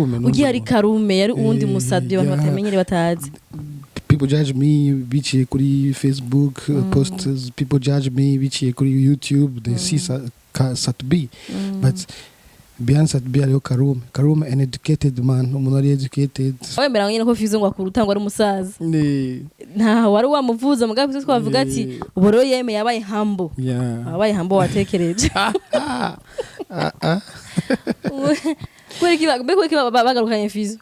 Karume n'undi Ugiye ari muntu. Karume yari uwundi musabye abantu batamenyere, batazi. People judge me biciye kuri Facebook posts, people judge me biciye kuri YouTube. They see Sat-B, but behind Sat-B hariho Karume. Karume, an educated man, umuntu ari educated. Wemera nyine ko Fizo ngo akuruta, ngo ari umusaza? Ni Nta wari wamuvuza, mugabo Fizo twavuga ati ubu rero yemeye, yabaye humble. Wabaye humble, watekereje. Ah, ah. Kubera iki bagarukanye Fizo?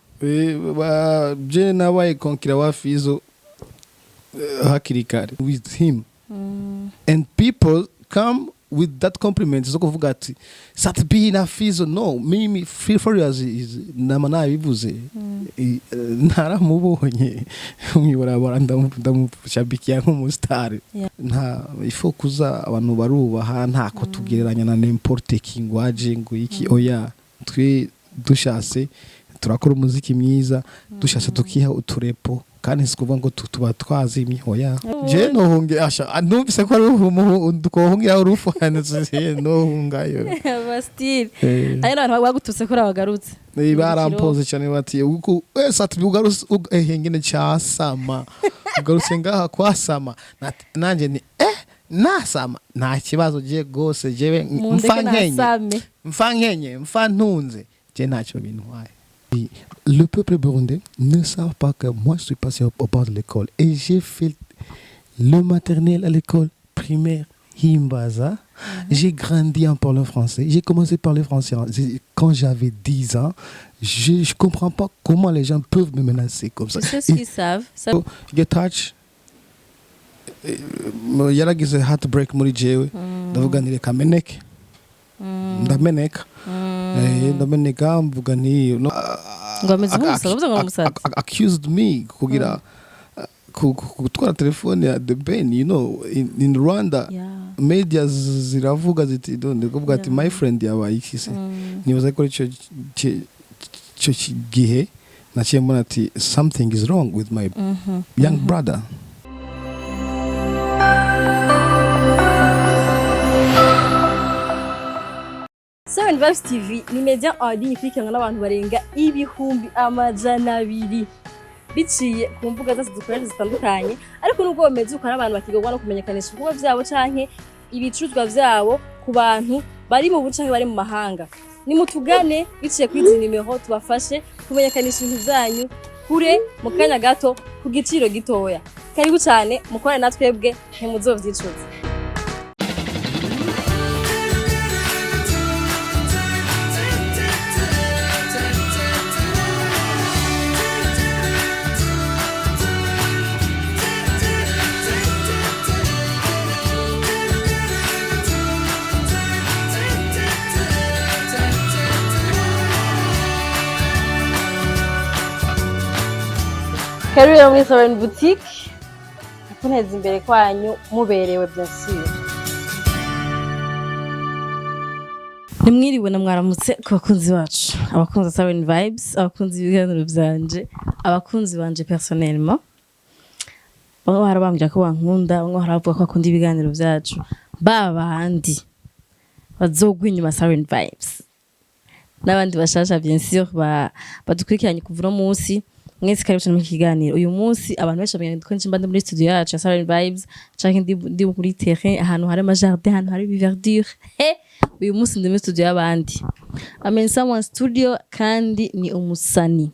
Je nabaye concurrent wa Fizo hakiri kare with him, and people come with that compliment zo kuvuga ati Sat-B na Fizo. No, mimi Free Farious is nama nabivuze. Naramubonye mwibarabara, ndamushabikiya nk'umusitari. Nta ifo kuza abantu barubaha, ntako tugereranya na n'importe qui ngo aje ngo iki. Oya, twe dushatse turakora umuziki mwiza, dushatse tukiha uturepo, kandi si kuvuga ngo tuba twazimye. Oya, je nohunge asha numvise ko ari twohungira urufu, nohungayo. Abastile hari n'abantu bagututse ko wagarutse. Barampoze cyane bati uku Sat-B ugarutse ngene cyasama, ugarutse ngaha kwasama. Nanje ni nasama nta kibazo, je gose jewe Mundeke mfa nkenye. Nasame. Mfa nkenye, mfa ntunze, je ntacyo bintwaye. Le peuple burundais ne savent pas que moi je suis passé au bord de l'école et j'ai fait le maternel à l'école primaire Himbaza. J'ai grandi en parlant français. J'ai commencé à parler français quand j'avais 10 ans. Je ne comprends pas comment les gens peuvent me menacer comme ça. Tu sais ce qu'ils savent ça. Get touch yaragize heartbreak muri jewe, ndavuga nti reka meneke, ndameneka. Ndameneka, mvuga nti no, Ngo ameze nk'umusazi, uvuze ngo ni umusazi. Accused me kugira gutwara telefone ya The Ben, in Rwanda. Media ziravuga ziti none kuvuga ati my friend yabaye iki se? Nibaza ko ico gihe naciye mbona ati something is wrong with my young brother. Seven Vibes TV ni media en ligne ikurikiranwa n'abantu barenga 200,000,000 biciye ku mbuga zose dukoresha zitandukanye. Ariko nubwo bameze uko, hari abantu bakigorwa no kumenyekanisha ibikorwa vyabo canke ibicuruzwa vyabo ku bantu bari mu buce canke bari mu mahanga. Nimutugane biciye kuri izi nimero, tubafashe kumenyekanisha ibintu vyanyu kure mu kanya gato ku giciro gitoya. Karibu cane, mukorane na twebwe, ntimuzovyicuza. Karibu rero muri Sovereign Boutique, kuneza imbere kwanyu muberewe, bien sûr. Nimwiriwe na mwaramutse ku bakunzi bacu, abakunzi ba Sovereign Vibes, abakunzi b'ibiganiro vyanje, abakunzi banje personnellement. Bamwe barabambwira ko bankunda, bamwe baravuga ko bakunda ibiganiro vyacu, ba bandi bazogwa inyuma Sovereign Vibes n'abandi bashasha, bien sûr, badukurikiranye kuva uno munsi. Mwese karibu cyane mu kiganiro. Uyu munsi abantu benshi bamenye ko mba ndi muri studio yacu ya Sovereign Vibes canke ndi muri terrain, ahantu hari amajardin, ahantu hari verdure. He, uyu munsi ndi muri studio y'abandi. I'm in someone studio, kandi ni umusani.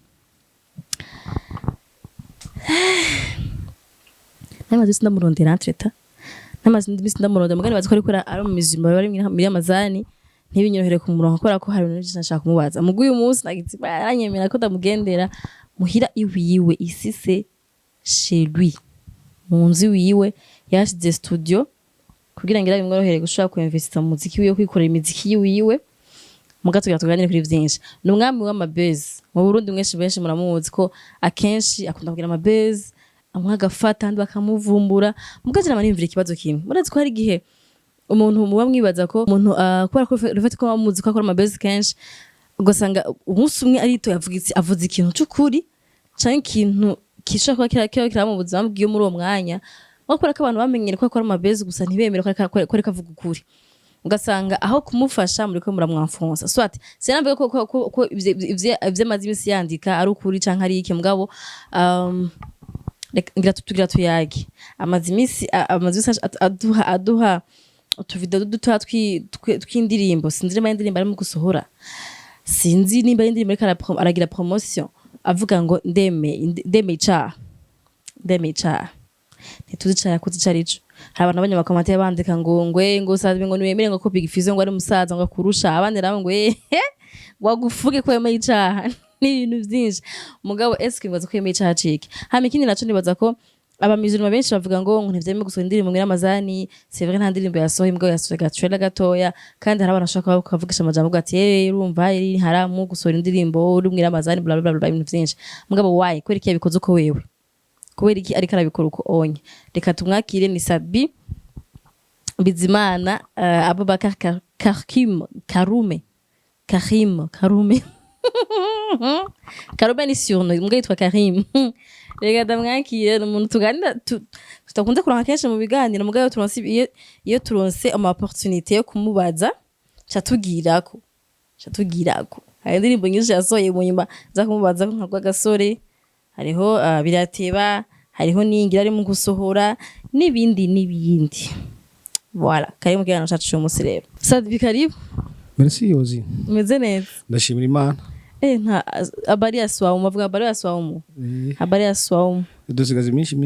Namaze isi ndamurondera entreta, namaze imisi ndamurondera mugani bazi ko ariko ari mu mizima bari muri Amazani, ntibinyorohere kumuronka kubera ko hari ibintu byinshi nashaka kumubaza. Mugu uyu munsi nagize aranyemera ko ndamugendera muhira iwiwe. Ici c'est chez lui, mu nzu iwiwe yashize studio kugira ngo bimworohere gushobora kuinvestisa mu muziki wiwe, kwikorera imiziki yiwiwe. Muga tugira tuganire kuri vyinshi. Ni umwami w'amabezi mu Burundi, mwinshi benshi muramuzi ko akenshi akunda kugira amabezi, amwe agafata andi bakamuvumbura. Muga je nama niyumvira ikibazo kimwe: murazi ko hari igihe umuntu muba mwibaza ko umuntu kubera ko rufite ko muzi ko akora amabezi kenshi, ugasanga umunsi umwe aritoye avuga avuze ikintu c'ukuri canke ikintu gishobora kuba kira mu buzima bwiwe muri uwo mwanya, aho kubera ko abantu bamenyere ko akora amabezi gusa, ntibemere ko ariko avuga ukuri. Ugasanga aho kumufasha muriko muramwamfonsa. Soit sinamvuga ko ivyo amaze imisi yandika ari ukuri canke ari iki, mugabo reka ngira tugira tuyage. Amaze imisi aduha utuvideo dutoya tw'indirimbo. Sinzi niba ari indirimbo arimo gusohora, sinzi nimba ari indirimbo ariko aragira promotion, avuga ngo ndemeye icaha, ndemeye icaha. Ntituzi icaha yakoze ico arico. Hari abantu abonye amacommentaires bandika ngo ngwe ngo Sat-B ngo niwemere ngo ko Big Fizzo ngo ari umusaza ngo akurusha, abandi nabo ngo ehe ngo agufuge ko yemeye icaha n'ibintu vyinshi. Mugabo eske nibaza ko yemeye icaha ciki? Hama ikindi naco, nibaza ko abamizirima benshi bavuga ngo ntivyemewe gusohora indirimbo muri Ramazani. C'est vrai, nta ndirimbo yasohoye, mbwo yasohoye gatrailer gatoya, kandi hari abantu bashobora kuba kuvugisha amajambo avuga ati: "Eh, urumva iri haramu gusohora indirimbo uri muri Ramazani", bla bla bla, ibintu vyinshi. Mugabo why, kubera iki yabikoze uko wewe? Kubera iki ariko arabikora uko onye? Reka tumwakire, ni Sat-B Bizimana Abubakar Karkim Karume, Karim Karume. Karume ni surnom, mbwa yitwa Karim. Reka ndamwakire, ni umuntu tuganira tutakunze kuronka kenshi mu biganiro, mugabo iyo turonse ama opportunité yo kumubaza ca tugirako. Hari indirimbo nyinshi yasohoye mu nyuma za kumubaza nka Rwagasore, hariho Birateba, hariho Ningira ari mu gusohora, n'ibindi n'ibindi. Voilà, karibu mu kiganiro cacu c'uyu munsi rero. Sat-B, karibu. Merci, Yozi. Umeze neza? Ndashimira Imana. Eh, nta habari ya swaumu, bavuga habari ya swaumu. Habari ya swaumu. Dusigaze iminsi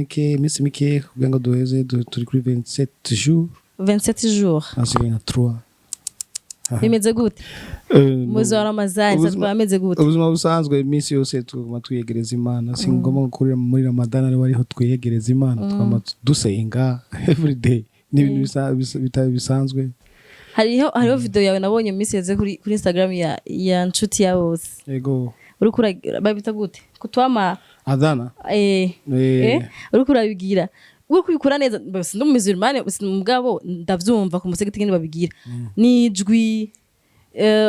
mike kugira ngo duheze, turi kuri 27 jours. 27 jours. Hasigaye nka 3. Bimeze gute umuzi wa Ramazani? Sat-B, ameze gute? Ubuzima busanzwe, iminsi yose tuguma twiyegereza Imana. Si ngombwa ko muri Ramadani ariho twiyegereza Imana, twama dusenga every day, ni ibintu bisanzwe. Hariho video yawe nabonye mu minsi yeze kuri Instagram ya Nshuti ya Bose. Yego. Uriko babita gute, kutwama? Adhana. Eh. Eh. Eh, uriko urabigira, uriko ubikora neza. Sindi umumusulmane mugabo ndavyumva ku musigiti ngene babigira nijwi.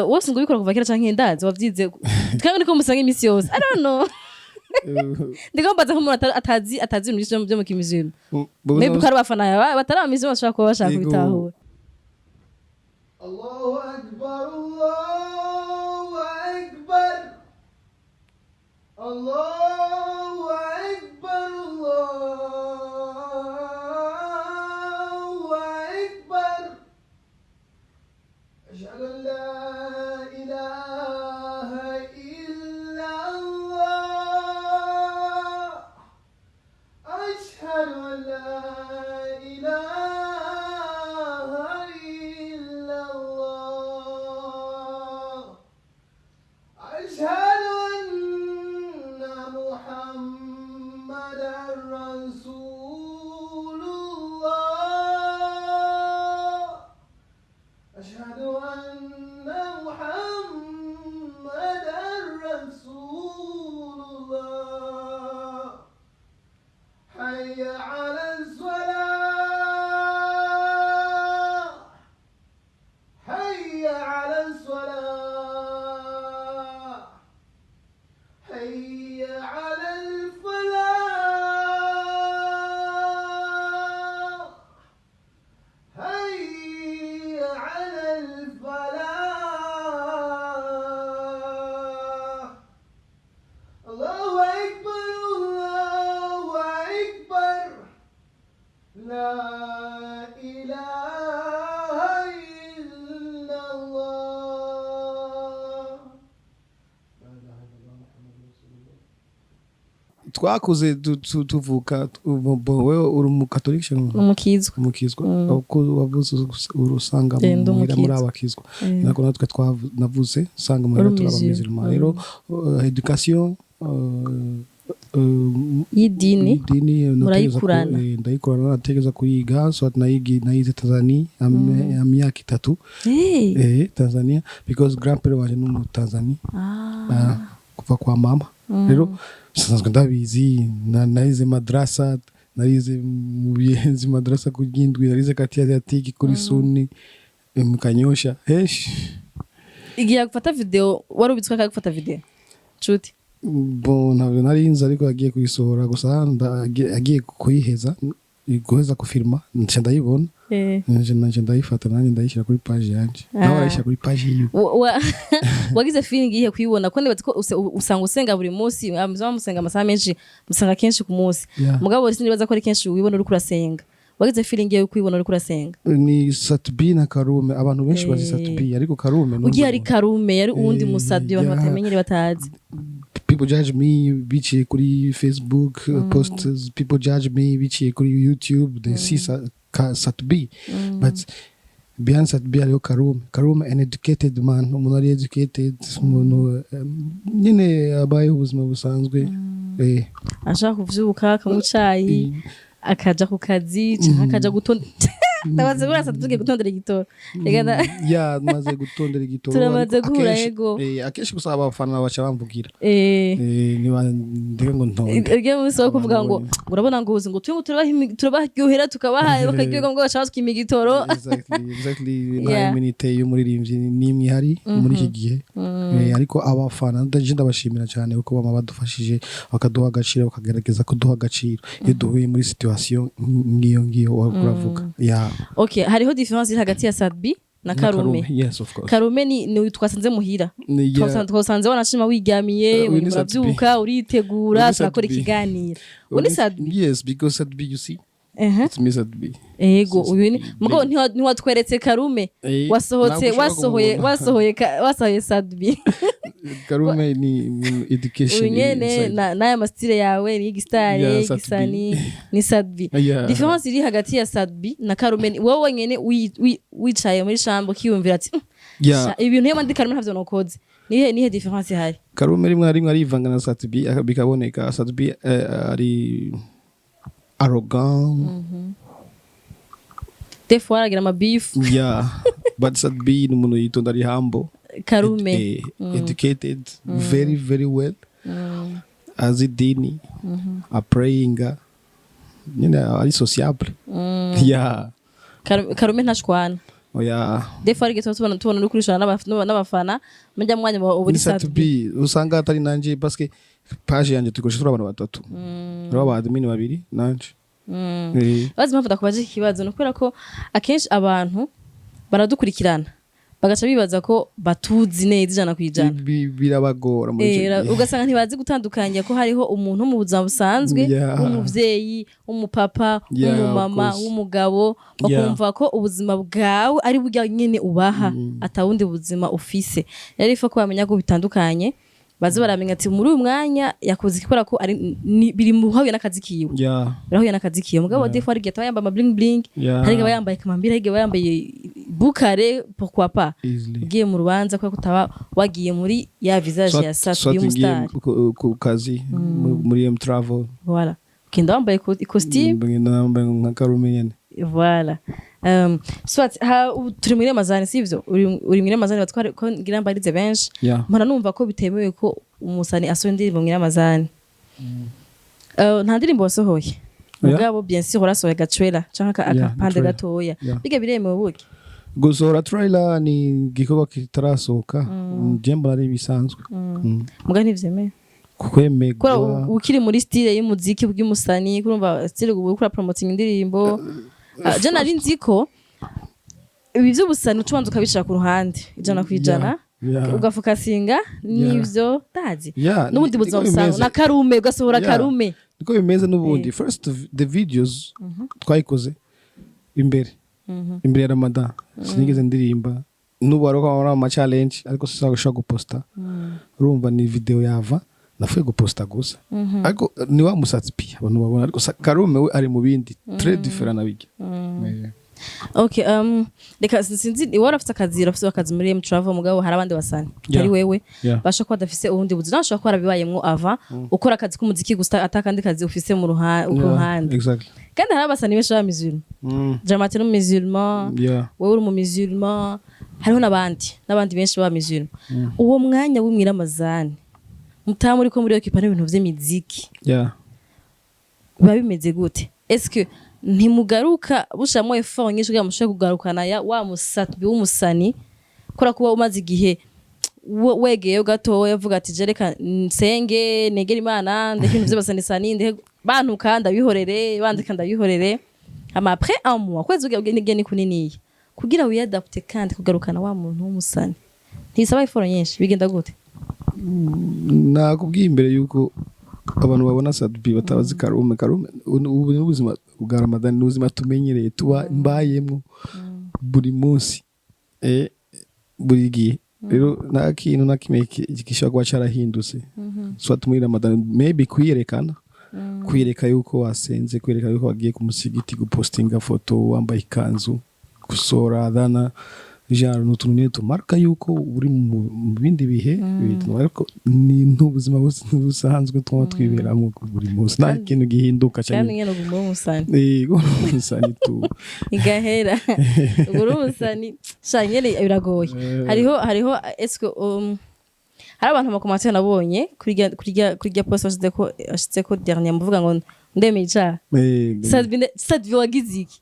Wose ngo ubikora kuva kera canke ndazi wavyize kandi niko musanga imisi yose? I don't know, ndiko mbaza nk'umuntu atazi ibintu vyinshi vyo mu kimizima. Maybe ko ari abafana batari abamizima bashobora kuba bashaka kubitahura. الله أكبر، الله أكبر، الله أكبر، الله أكبر. أشهد أن لا إله إلا الله، أشهد أن لا إله إلا الله، أشهد أن محمدا رسول الله، أشهد أن محمدا رسول الله. حي على الصلاة، حي على الصلاة، حي على الفلاح، حي على الفلاح. الله أكبر، الله أكبر، لا إله إلا الله، لا إله إلا الله محمد رسول الله. Twakuze tuvuka wewe uri umukatolike cyangwa? Umukizwa. Umukizwa. Uko wavuze usanga Eh, ndi muhira muri umukizwa. abakizwa, nako natwe navuze usanga muhira Uri turi umuzima. abamizirima. Rero education Y'idini. Idini nategereza Murayikurana. Ndayikurana, nategereza kuyiga. So nayize Tanzania imyaka 3. Hey. Tanzania, because grandpere wanje ni umu Tanzania. Ah. Ah, kuva kwa mama. Rero sanzwe ndabizi, narize madrasa, narize mu Biyenzi madrasa ku Gindwi, narize kati asiatique kuri Suni, mu Kanyosha heshi. Igihe agufata video wari ubitswe akagufata video, Nshuti? Bon, ntabwo nari nzi, ariko agiye kuyisohora gusa agiye kuyiheza. Guheza gufilma, nca ndayibona. Nanje ndayifata, nanjye ndayishyira kuri page yanje, nawe arayishyira kuri page yiwe. Wagize feeling iyihe kuyibona? Ko nibaza ko usanga usenga buri munsi, muzaba musenga amasaha menshi, musenga kenshi ku munsi. Mugabo sinibaza ko ari kenshi wibona uriko urasenga. Wagize feeling yo kuyibona uriko urasenga? Ni Sat-B na Karume. Abantu benshi bazi Sat-B, ariko Karume ni Ugiye ari undi. Karume yari uwundi musabyi abantu batamenyere, batazi. People judge me biciye kuri Facebook posts, people judge me biciye kuri YouTube. They see Sat-B, but behind Sat-B hariho Karume. Karume, an educated man, umuntu ari educated, umuntu nyine abayeho ubuzima busanzwe. Ashaka kuvyuka akanywa icayi, akaja ku kazi canke akaja gutonda. Ndabaze buriya tugiye gutondera igitoro. Reka Ya, maze gutondera igitoro. Turamaze Ariko guhura, akenshi yego. Akenshi gusa abafana baca bamvugira. Niba ndeke ngo ntonde. Urya munsi wo kuvuga ngo urabona ngo uzi ngo twe turabaryohera, tukabaha bakaryoherwa, ngo baca baswima igitoro. Exactly. Nta immunity y'umuririmbyi n'imwe ihari muri iki gihe. Ariko abafana ndaje ndabashimira cyane kuko bama badufashije, bakaduha agaciro, bakagerageza kuduha agaciro iyo duhuye muri situation nk'iyo ngiyo uravuga, yeah. Okay, hariho différence iri hagati ya Sat-B na Karume. Yes, of course. Karume ni uyu twasanze muhira. Yeah. Twasanze wanashima wiryamiye. Uyu ni Sat-B. Urabyuka, uritegura, Uyu ni turakora Sat-B. ikiganiro. Uyu ni Sat-B. Yes, because Sat-B, you see, it's me, Sat-B. Ego, uyu ni mugabo ntiwatweretse Karume. Wasohotse Ntabwo ushobora wasohoye kumubona. wasohoye Sat-B. Karume ni education Uyu nyene inside. n'aya ma style yawe ni igisitare. Yeah, Sat-B. Igisani ni Sat-B. Yeah. Différence iri hagati ya Sat-B na Karume ni wowe wenyene wicaye muri chambre ukiyumvira ati Yeah. "Sha, ibintu iyo ndi Karume ntavyo nokoze." Nihe différence ihari? Karume rimwe na rimwe arivanga na Sat-B, bikaboneka. Sat-B ari arrogant. Des fois aragira ama beef. Yeah, but Sat-B ni umuntu yitonda, ari humble. Karume. Educated very very well, azi idini, aprayinga nyine, ari sociable, yeah. Karume ntashwana. Oya. Des fois ariko tubona uri kurishana n'abafana mujya mwanya uba uri Ni Sat-B. Sat-B, usanga atari nanje, parce que page yanje tuyikoresha turi abantu batatu, hariho aba admin babiri nanje. Bazi impamvu ndakubaje iki kibazo? Ni ukubera ko akenshi abantu baradukurikirana bagaca bibaza ko batuzi neza 100%. Birabagora muri ico gihe. Ugasanga ntibazi gutandukanya ko hariho umuntu mu buzima busanzwe w'umuvyeyi, w'umupapa, w'umumama, of course. w'umugabo. Bakumva ko ubuzima bwawe ari burya nyene ubaha, atawundi buzima ufise. Rero ifa ko bamenya ko bitandukanye, baze baramenya ati muri uyu mwanya yakoze iki, kubera ko ari biri mu hahuye n'akazi kiwe. Birahuye n'akazi kiwe. Mugabo des fois hari igihe ataba yambaye ama bling bling, hari igihe aba yambaye kamambiri, hari igihe aba yambaye bukare, pourquoi pas. Easily. Ugiye mu rubanza, kubera ko utaba wagiye muri ya visage ya Soit Sat ngiye y'umustar. ku kazi muri M Travel. Voilà, ugenda wambaye costume. Ngenda nambaye nka Karume nyene. Voilà. Soit ubu turi muri Ramazani, sivyo? Uri muri Ramazani, batware ko ngira mbarize benshi. Yeah. Mpora numva ko bitemewe ko umusani asohora indirimbo muri Ramazani. Nta ndirimbo wasohoye. Mugabo bien sûr urasohoye gatrailer canke akapande trailer. gatoya. Yeah. Biga biremewe buke? Gusohora trailer ni igikorwa kitarasohoka, je mbona ari ibisanzwe. Mugabo ntivyemewe. Kwemegwa. Kubera ukiri muri style y'umuziki bw'umusani, kurumva style ubu uriko promoting indirimbo. Ah, je nari nzi ko ibi vy'ubusani uca ubanza ukabishira ku ruhande 100%, ugafokasinga n'ivyo ndazi n'ubundi buzima Niko busanzwe bimeze. na Karume ugasohora Karume. Niko bimeze n'ubundi. First the videos twayikoze imbere ya Ramadan, sinigeze ndirimba. N'ubu hariho ari ama challenge, ariko sinashobora guposta. Urumva ni video yava nafuye guposta gusa, ariko ni wa musatsi pi abantu babona, ariko Karume we ari mu bindi très différent na bijya. Okay, reka sinzi, iwe urafite akazi, urafite akazi muri M Travel, mugabo hari abandi basani atari wewe basha kuba badafise ubundi buzima, bashobora kuba barabibayemwo ava ukora akazi k'umuziki gusa, atakandi kazi ufise mu ku ruhande. Kandi hari abasani benshi b'abamisulman. Dramati ni umusulman, wowe uri umusulman, hariho n'abandi benshi b'abamisulman. Uwo mwanya w'umwiramazani mutaba muri ko muri occupé n'ibintu vy'imiziki, biba bimeze gute? Est-ce ntimugaruka bushiramwo effort nyinshi kugira mushobore kugarukana ya wa musatbi w'umusani? Kubera kuba umaze igihe wegeyeyo gatoya, uvuga ati je reka nsenge, negere Imana, ndeke ibintu vy'abasanisani, ndeke bantuka ndabihorere, bandika ndabihorere. Hama après un mois, kwezi ugiye ni kuniniya kugira wiyadapte kandi kugarukana wa muntu w'umusani, ntisaba effort nyinshi. Bigenda gute? Nakubwiye imbere yuko abantu babona Sat-B batabazi Karume. Karume ubu ni ubuzima bwa Ramadani, ni ubuzima tumenyereye, tuba mbayemo buri munsi, buri gihe. Rero nta kintu na kimwe gishobora kuba carahindutse, soit muri Ramadani maybe kwiyerekana, kwiyereka yuko wasenze, kwereka yuko wagiye ku musigiti, gupostinga foto wambaye ikanzu, gusora adhana, genre ni utuntu nyine tumarika yuko uri mu bindi bihe bintu, ariko ni n'ubuzima busanzwe tuba twiberamo buri munsi, nta kintu gihinduka Kandi cyane. Nyene uguma uri umusani. Yego, umusani tu. Igahera ubwo uri umusani sha, nyene biragoye. Hariho est-ce hari abantu ama commentaires nabonye kuri rya post washizeko dernier, muvuga ngo ndemeye icaha. Sat-B, wagize iki?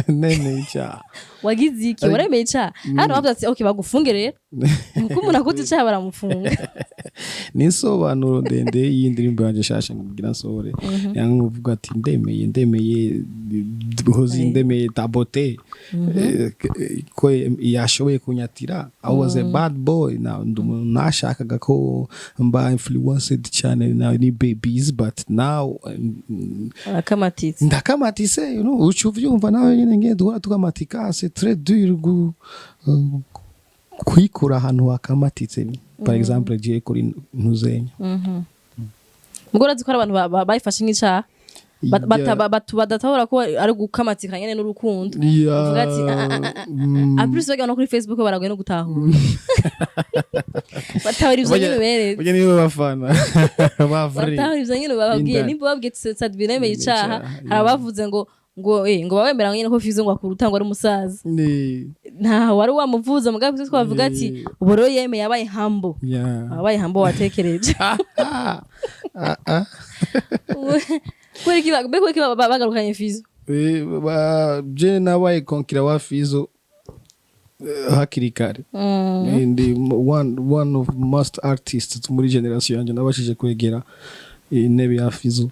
Nene icyaha. Wagize iki? Waremeye icaha. Hano bavuze ati: "Okay, bagufunge rero," kuko umuntu akoze icaha baramufunga. Ni insobanuro ndende y'indirimbo yanjye shasha ngira nsohore, yanga uvuga ati ndemeye, ndemeye hozi, ndemeye tabote ko yashoboye kunyatira. I was a bad boy now, ndi umuntu nashakaga ko mba influenced cyane na ni babies, but now Arakamatitse. Ndakamatise, uca uvyumva nawe nyine ngiye duhora tukamatika, c'est très dur kwikura ahantu hakamatitse, par exemple je kuri ntuzenya. Mugo urazi ko hari abantu bayifashe nk'icaha, badatahura ko ari gukamatika nyene n'urukundo. Uvuga ati: "Ah, ah, ah, ah, ah." En plus bagira no kuri Facebook baragoye no gutahura, batahura ivyo nyene beretse. Burya nibo bafana ba vrai. Batahura ivyo nyene bababwiye. Indani. Nimba babwiye Sat-B nemeye icaha, Icaha, hari abavuze ngo bawemera nyene ko Fizo ngo akuruta, ngo ari umusaza. Ni Nta wari wamuvuza, mugabo twese twavuga ati ubu rero yemeye, yabaye humble. Wabaye humble, watekereje. Ah, ah. Kubera iki bagarukanye Fizo? Je nabaye concurrent wa Fizo hakiri kare. Ndi one of most artists muri generation yanjye nabashije kwegera intebe ya Fizo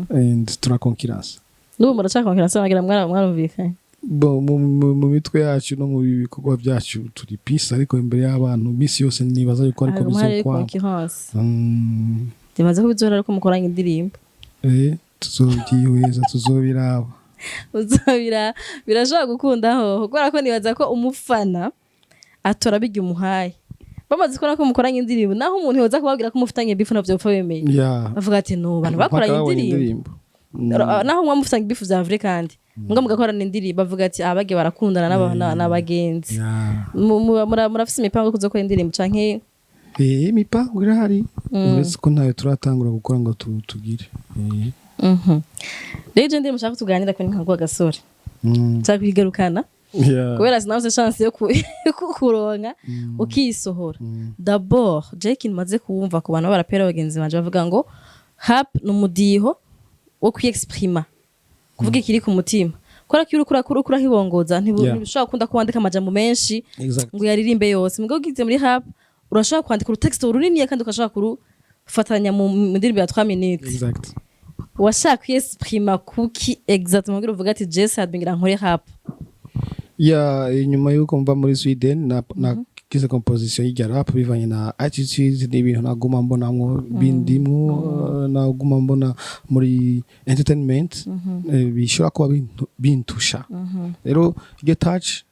and turakonkiransa. N'ubu muracakonkera, nagira mwarumvikanye. Bo, mu mitwe yacu no mu bikorwa byacu turi peace, ariko imbere y'abantu misi yose nibaza yuko ariko Haguma hari bizokwama. concurrence. Ndibaza ko bizohera ariko mukoranye indirimbo. Tuzobyihweza, tuzobiraba. Uzobira, birashobora gukundaho, kubera ko nibaza ko umufana atora bijya umuhaye. Bamaze kubona ko mukoranye indirimbo, naho umuntu yoza kubabwira ko mufitanye beef, navyo bapfa bemeye. Bavuga ati: "No bantu bakoranye Mpaka babonye indirimbo." Naho mwa mufitanye beef vya vrai, kandi mbwa mugakorana indirimbo, bavuga ati: "Ah, bagiye barakundana n'abagenzi." Murafise imipango yo kuzokora indirimbo canke? Imipango irahari, uretse ko ntayo turatangura gukora ngo tugire. Rero je ndirimbo nshaka tuganira ko ni nka gasore. Nshaka kuyigarukana kubera sinabuze chance yo kukuronka ukisohora. D'abord je ikintu maze kuwumva ku bantu b'abarapera bagenzi banje, bavuga ngo rap ni umudiho wo kwiyexprima, kuvuga ikiri ku mutima, kubera ko iyo uriko urakura urahibongoza, ntibishobora gukunda ko wandika amajambo menshi ngo uyaririmbe yose. Mugabo ugize muri rap urashobora kwandika urutexte runini kandi ugashobora kurufatanya mu ndirimbo ya 3 minutes. Washaka kwiyexprima kuki exactement kugira uvuga ati: "Je Sat-B ngira nkore rap"? Ya, inyuma yuko mva muri Sweden nagize composition y'irya rap bivanye na attitude n'ibintu naguma mbonamwo bindimwo, naguma mbona muri entertainment, bishobora kuba bintusha. Rero iryo touch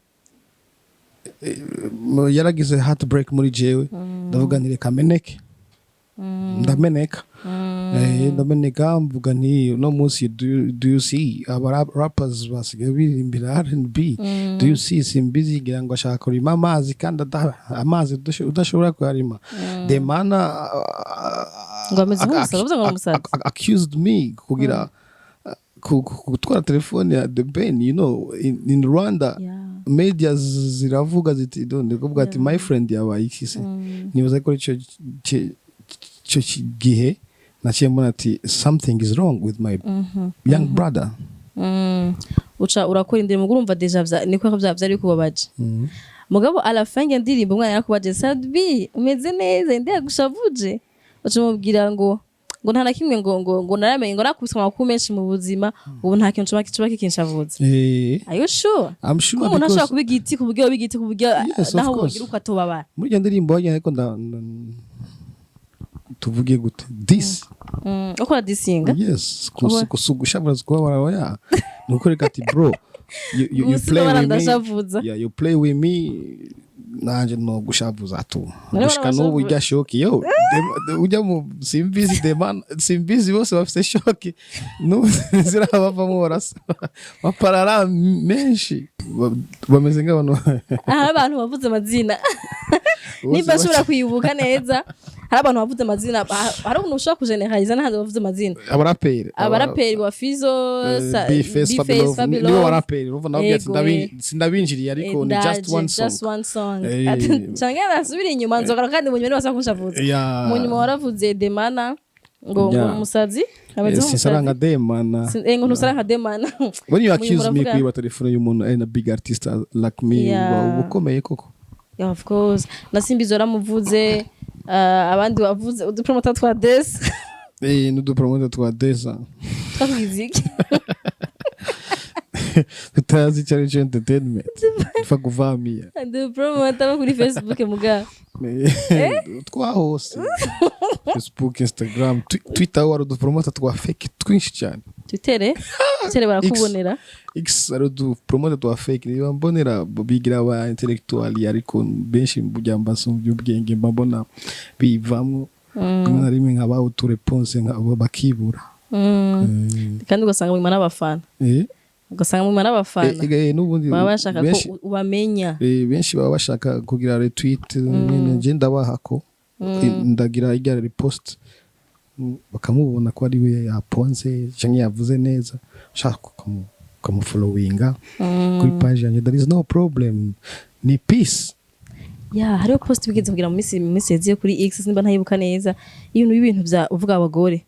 yaragize heartbreak muri jewe, ndavuga nti reka meneke, ndameneka. Ndameneka, mvuga nti uno munsi do you see aba rappers basigaye biririmbira R&B? Do you see Simbizi ngira ngo ashaka kurima amazi kandi amazi udashobora kuyarima? The man Ngo ameze nk'umusazi, bavuze ngo ni umusazi. Accused me kugira gutwara telefone ya The Ben, in Rwanda. Media ziravuga ziti ndi kuvuga ati: "My friend, yabaye iki se?" Nibaza ko ico gihe naciye mbona ati something is wrong with my young brother. Uca urakora indirimbo, urumva déjà niko vyari bikubabaje. Mugabo à la fin ya ndirimbo umwana yarakubaje: "Sat-B, umeze neza? Inde yagushavuje?" Uca umubwira ngo Ngo nta na kimwe, ngo naramenye ngo nakubiswe amakuru menshi mu buzima, ubu nta kintu coba kikinshavuza. Are you sure? I'm sure. Ko umuntu Because ashobora kuba igiti ku buryo igiti ku buryo Yes, of naho course. wogira uko atobabara? Muri iyo ndirimbo wagira, ariko tuvuge gute this? Uko uradisinga? Yes, gushavura kubabara, oya, ni ukwereka ati: "Bro, you play Gusiga with me." ndashavuza. Yeah, you play with me, nanje no gushavuza tu. None Gushika n'ubu barabashavuza. ujya choc yo ujya mu Simbizi deman Simbizi, bose bafise choc n'ubu zirabavamo, barasa maparara menshi. Bameze nk'abantu Hari abantu bavuze amazina. Bose Nimba ashobora kwibuka neza, hari abantu bavuze amazina, hari umuntu ushobora kugeneraliza n'ahandi bavuze amazina. Abaraperi. Abaraperi wa Fizo, B-Face, B-Face, Fabulous, Fabulous. nibo baraperi urumva nababwiye ati Yego, eh. sindabinjiriye, ariko ni just Ndaje, one song. Just one song. Eh. Canke nasubira inyuma, nzogara kandi mu nyuma nibasa kunshavuza. Yeah. Mu nyuma waravuze Demana ngo umusazi ameze Sinsara nka nk'umusazi. Demana. Ngo ntusara nka Demana. When you Mu nyuma accuse me uravuga- kwiba telefone y'umuntu ari na big artist like me, uba ukomeye koko. Yeah, of course. Na Simbizo waramuvuze, abandi bavuze udupromota twa des. N'udupromote twa desa. Twakugize iki? Tutazi icyo ari cyo, entertainment ipfa kuvamiya. Udupromota bo kuri Facebook muga. Twa hose, Facebook, Instagram, Twitter, wari udupromota twa fake twinshi cyane. Twitter barakubonera. X ari udupromota twa fake, niba mbonera bigira aba intellectual, ariko benshi burya mbasumbya ubwenge, mba mbona bivamwo rimwe na rimwe nkaba utureponse bakibura. Kandi ugasanga mwima n'abafana. Ugasanga mwima n'abafana. N'ubundi baba bashaka ko ubamenya. Benshi baba bashaka kugira retweet nyene, nje ndabaha ko ndagira irya repost, bakamubona ko ari we yaponze canke yavuze neza, ushaka ukamufollowinga kuri page yanjye, there is no problem, ni peace. Ya, hariho post bigeze kugira mu minsi yaziye kuri X, simba ntayibuka neza, ibintu y'ibintu bya uvuga abagore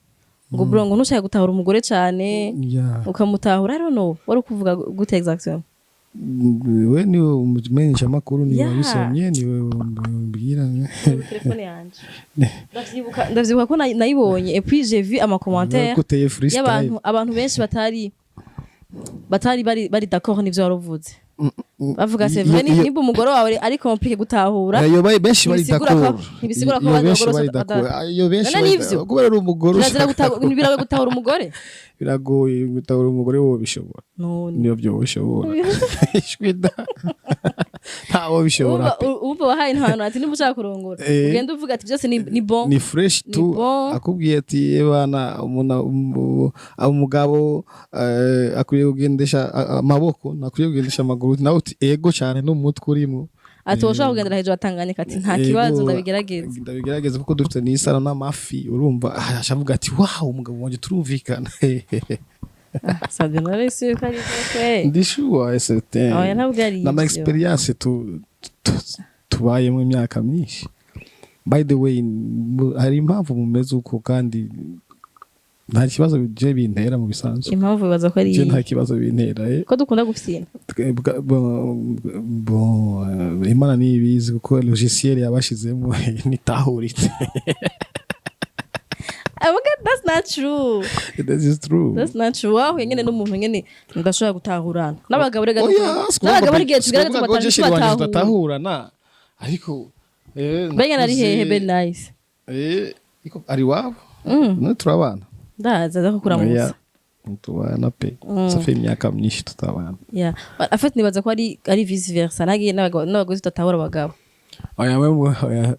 ngo bro, ngo ntushaka gutahura umugore cyane, ukamutahura. I don't know, wari ukuvuga gute exactement? We niwe umumenyesha makuru, niwe wabisomye, niwe umbwira. Telefone yanje, ndavyibuka ko nayibonye et puis j'ai vu ama commentaires Kuteye freestyle. y'abantu, abantu benshi batari bari d'accord n'ivyo waruvuze, bavuga c'est vrai, nimba umugore wawe ari compliqué gutahura. Iyo benshi bari d'accord. Ntibisigura ko Iyo abandi benshi bagore bari bose d'accord. Iyo benshi None bari nivyo? kubera ari umugore Kirazira ushaka biragoye gutahura umugore. Biragoye gutahura umugore, wowe bishobora? None Niyo byo bishobora, ishwi da, ntawo bishobora pe. Umva, wahaye intwaro ati niba ushaka kurongora, ugenda uvuga ati byose ni bon. Ni fresh Ni tu. bon. Akubwiye ati: "Ebana, umugabo akwiye kugendesha amaboko, ntakwiye kugendesha amaguru," nawe uti: "Ego cyane, n'umutwe urimo." Ati woshobora kugendera hejuru atanganyika, ati nta Ego, kibazo, ndabigerageza. Ndabigerageza kuko dufite n'isano n'amafi, urumva avuga ati: "Wow, umugabo wanjye turumvikana." Sabye narese yuko ari byo kwe. Ndi sure certain. Oya, ntabwo ari N'ama ivyo. experience tubayemo imyaka myinshi. By the way, hari impamvu mumeze uko, kandi nta kibazo je bintera mu bisanzwe. Impamvu bibaza ko ari Je nta kibazo bintera. Ko dukunda gufyina. Bon, Imana niyibizi kuko logiciel yabashizemo nitahuritse. Avuga that's not true. That is true. That's not true. Wahuye nyene n'umuntu nyene mudashobora gutahurana n'abagabo rega. Oya, N'abagabo ari igihe tugerageza sikuvuga ngo je chéri wanje tubatahura. tudatahurana, ariko Mbega nari nakuze- hehe? Ben Nice. Iko ari iwabo. None turabana. Ndaza aza kukuramutsa. Oya, tubana pe, ça fait imyaka myinshi tutabana. Yeah, en fait nibaza ko ari vice versa, nagiye n'abagore tudatahura abagabo. Oya, we oya,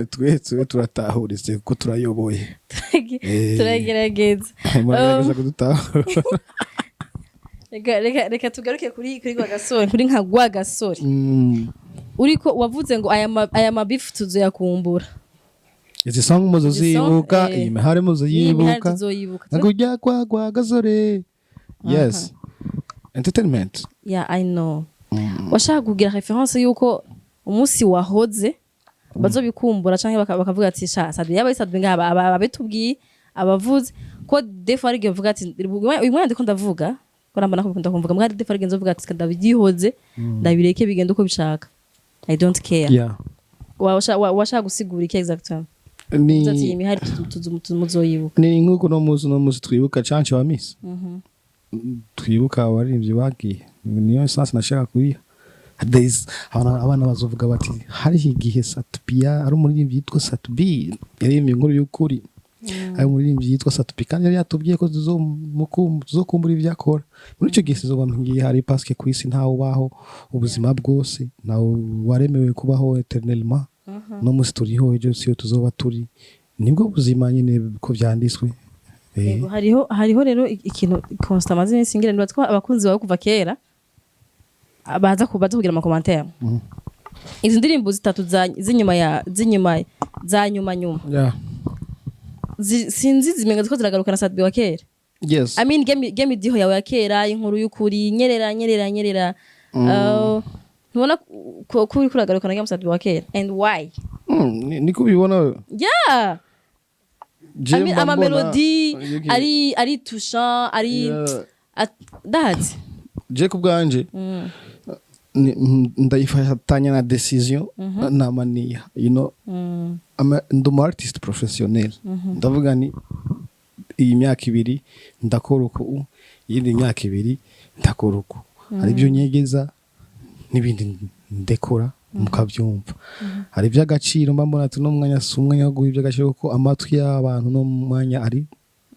twe turatahuritse kuko turayoboye. Turagerageza. Muragerageza kudutahura. Reka tugaruke kuri Rwagasore, kuri nka Rwagasore. Uriko wavuze ngo aya mabifu tuzoyakumbura. Izi song muzozibuka, Izi song, iyi mihari iyi mihari muzoyibuka. Tuzoyibuka. Nakujya kwa Rwagasore, yes, entertainment. Yeah, I know. Washaka kugira référence yuko umunsi wahoze bazobikumbura canke bakavuga ati sha Sadbi yaba Sadbi ngaba abitubwiye abavuze ko des fois ari igihe uvuga ati uyu mwana ndiko ndavuga ko namba nakunda kumvuga mbwa, des fois ari igihe nzovuga ati ndabyihoze, ndabireke bigende uko bishaka, I don't care. Washaka gusigura iki exactement? Ni Uvuze ati iyi mihari muzoyibuka. Ni nk'uko uno munsi twibuka Canke wa Miss, twibuka abaririmbyi bagiye. Niyo essence nashaka kuyiha. Abana bazovuga bati hariho igihe Sat-B, ari umuririmbyi yitwa Sat-B, yaririmbye inkuru y'ukuri, ari umuririmbyi yitwa Sat-B, kandi yari yatubwiye ko tuzokumbura ibyo akora. Muri icyo gihe sizoba ngiye hari, parce que ku isi ntawe ubaho ubuzima bwose, ntawe waremewe kubaho éternellement. No munsi turiho, ejo siyo tuzoba turi. Nibwo buzima nyine ko byanditswe. Yego, hariho rero ikintu constant maze iminsi ngira, nibaza ko abakunzi bawe kuva kera baza kugira ama commentaire. Izi ndirimbo zitatu z'inyuma ya z'inyuma za nyuma nyuma, sinzi, zimenga ziko ziragaruka na Sat-B wa kera. I mean, game idiho yawe ya kera, inkuru y'ukuri, nyerera nyerera nyerera. Ntubona ko uriko uragaruka na game Sat-B wa kera, and why? Niko ubibona? Yeah. Je I mean, mba ama mbona- melody Okay. ari touchant, ari ndahazi. Je ku bwanje ndayifatanya na décision na mania. Ndi umu artiste professionnel. Ndavuga ni iyi myaka 2 ndakora uku, iyindi myaka 2 ndakora uku. Hari ibyo nyegeza n'ibindi ndekora mukabyumva. Hari iby'agaciro mba mbona ati uno mwanya si umwanya wo guha iby'agaciro, kuko amatwi y'abantu no mwanya ari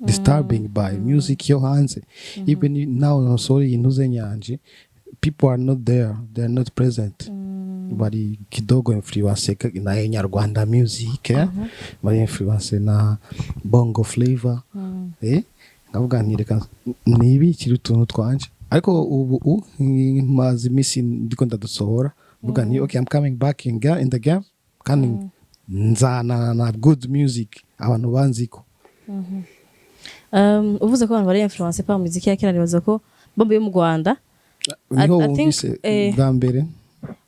disturbing by music yo hanze. Even nawe ntusohora iyi ntuze nyanje, people are not there, they are not present. Bari kidogo influence na nyarwanda music, eh? Bari influence na bongo flavor. Ngavuga nti reka nibikire utuntu twanje, ariko ubu maze iminsi ndiko ndadusohora, mvuga nti okay, I'm coming back in the game, kandi nzana na good music abantu banziko. Uvuze ko abantu bari influence par muziki ya kera, nibaza ko bombe yo mu Rwanda Niho I think, wumvise bwa mbere.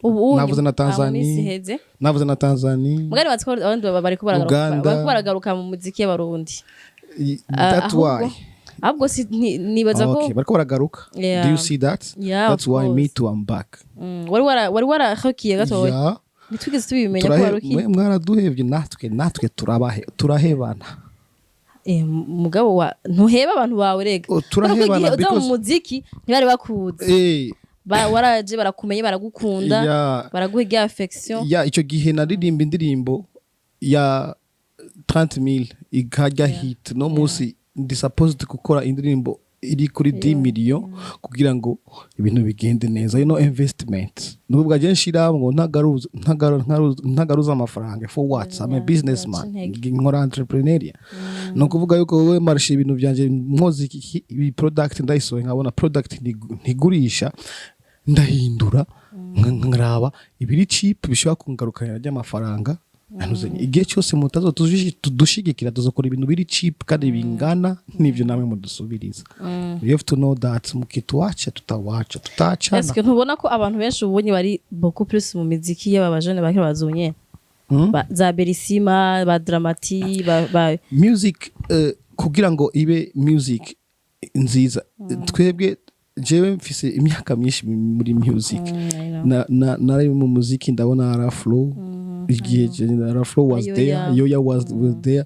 Ubu Navuze na mu Tanzania. minsi iheze. Navuze na Tanzania. Mugari batsi ko abandi bariko baragaruka. Uganda. Bariko baragaruka mu muziki y'abarundi. That's why. Ahubwo si nibaza ko Okay, bariko baragaruka. Yeah. Do you see that? Yeah, That's of why me course. too, I'm back. Wari warahokiye gatoya. Yeah. Ntitwigeze tubimenya ko warukiye. Mwe mwaraduhevye, natwe turahebana. Mugabo wa ntuheba abantu bawe rega. Oh, turahebana. Kuko igihe uza mu muziki ntibari bakuzi. Waraje barakumenye, baragukunda, baraguha irya affection. Ya, icyo gihe naririmba indirimbo ya 30,000 ikajya hit. No munsi ndi supposed gukora indirimbo iri kuri 10 million kugira ngo ibintu bigende neza. Investment nubwo je nshira ngo ntagaruza amafaranga, for what? I'm a businessman. Intege. Nkora entrepreneuria. Ni ukuvuga yuko wowe marisha ibintu byanje mwozi ibi product ndayisohoye, nkabona product ntigurisha, ndahindura, nkaraba ibiri cheap bishobora kungarukanira ry'amafaranga. Ntuzenye igihe cyose mutazo tudushigikira, tuzokora ibintu biri cheap kandi bingana n'ibyo namwe mudusubiriza. You have to know that mukituacha tutawacha, tutachana. Est-ce que ntubona ko abantu benshi ubonye bari beaucoup plus mu miziki y'aba bajene bakiri bazunye? Za Berisima, ba Dramati, ba Music, kugira ngo ibe music nziza, twebwe, jewe mfise imyaka myinshi muri music. I know. Nari mu muziki, ndabona Araflow igihe Araflow was Yoya. there, Yoya was there,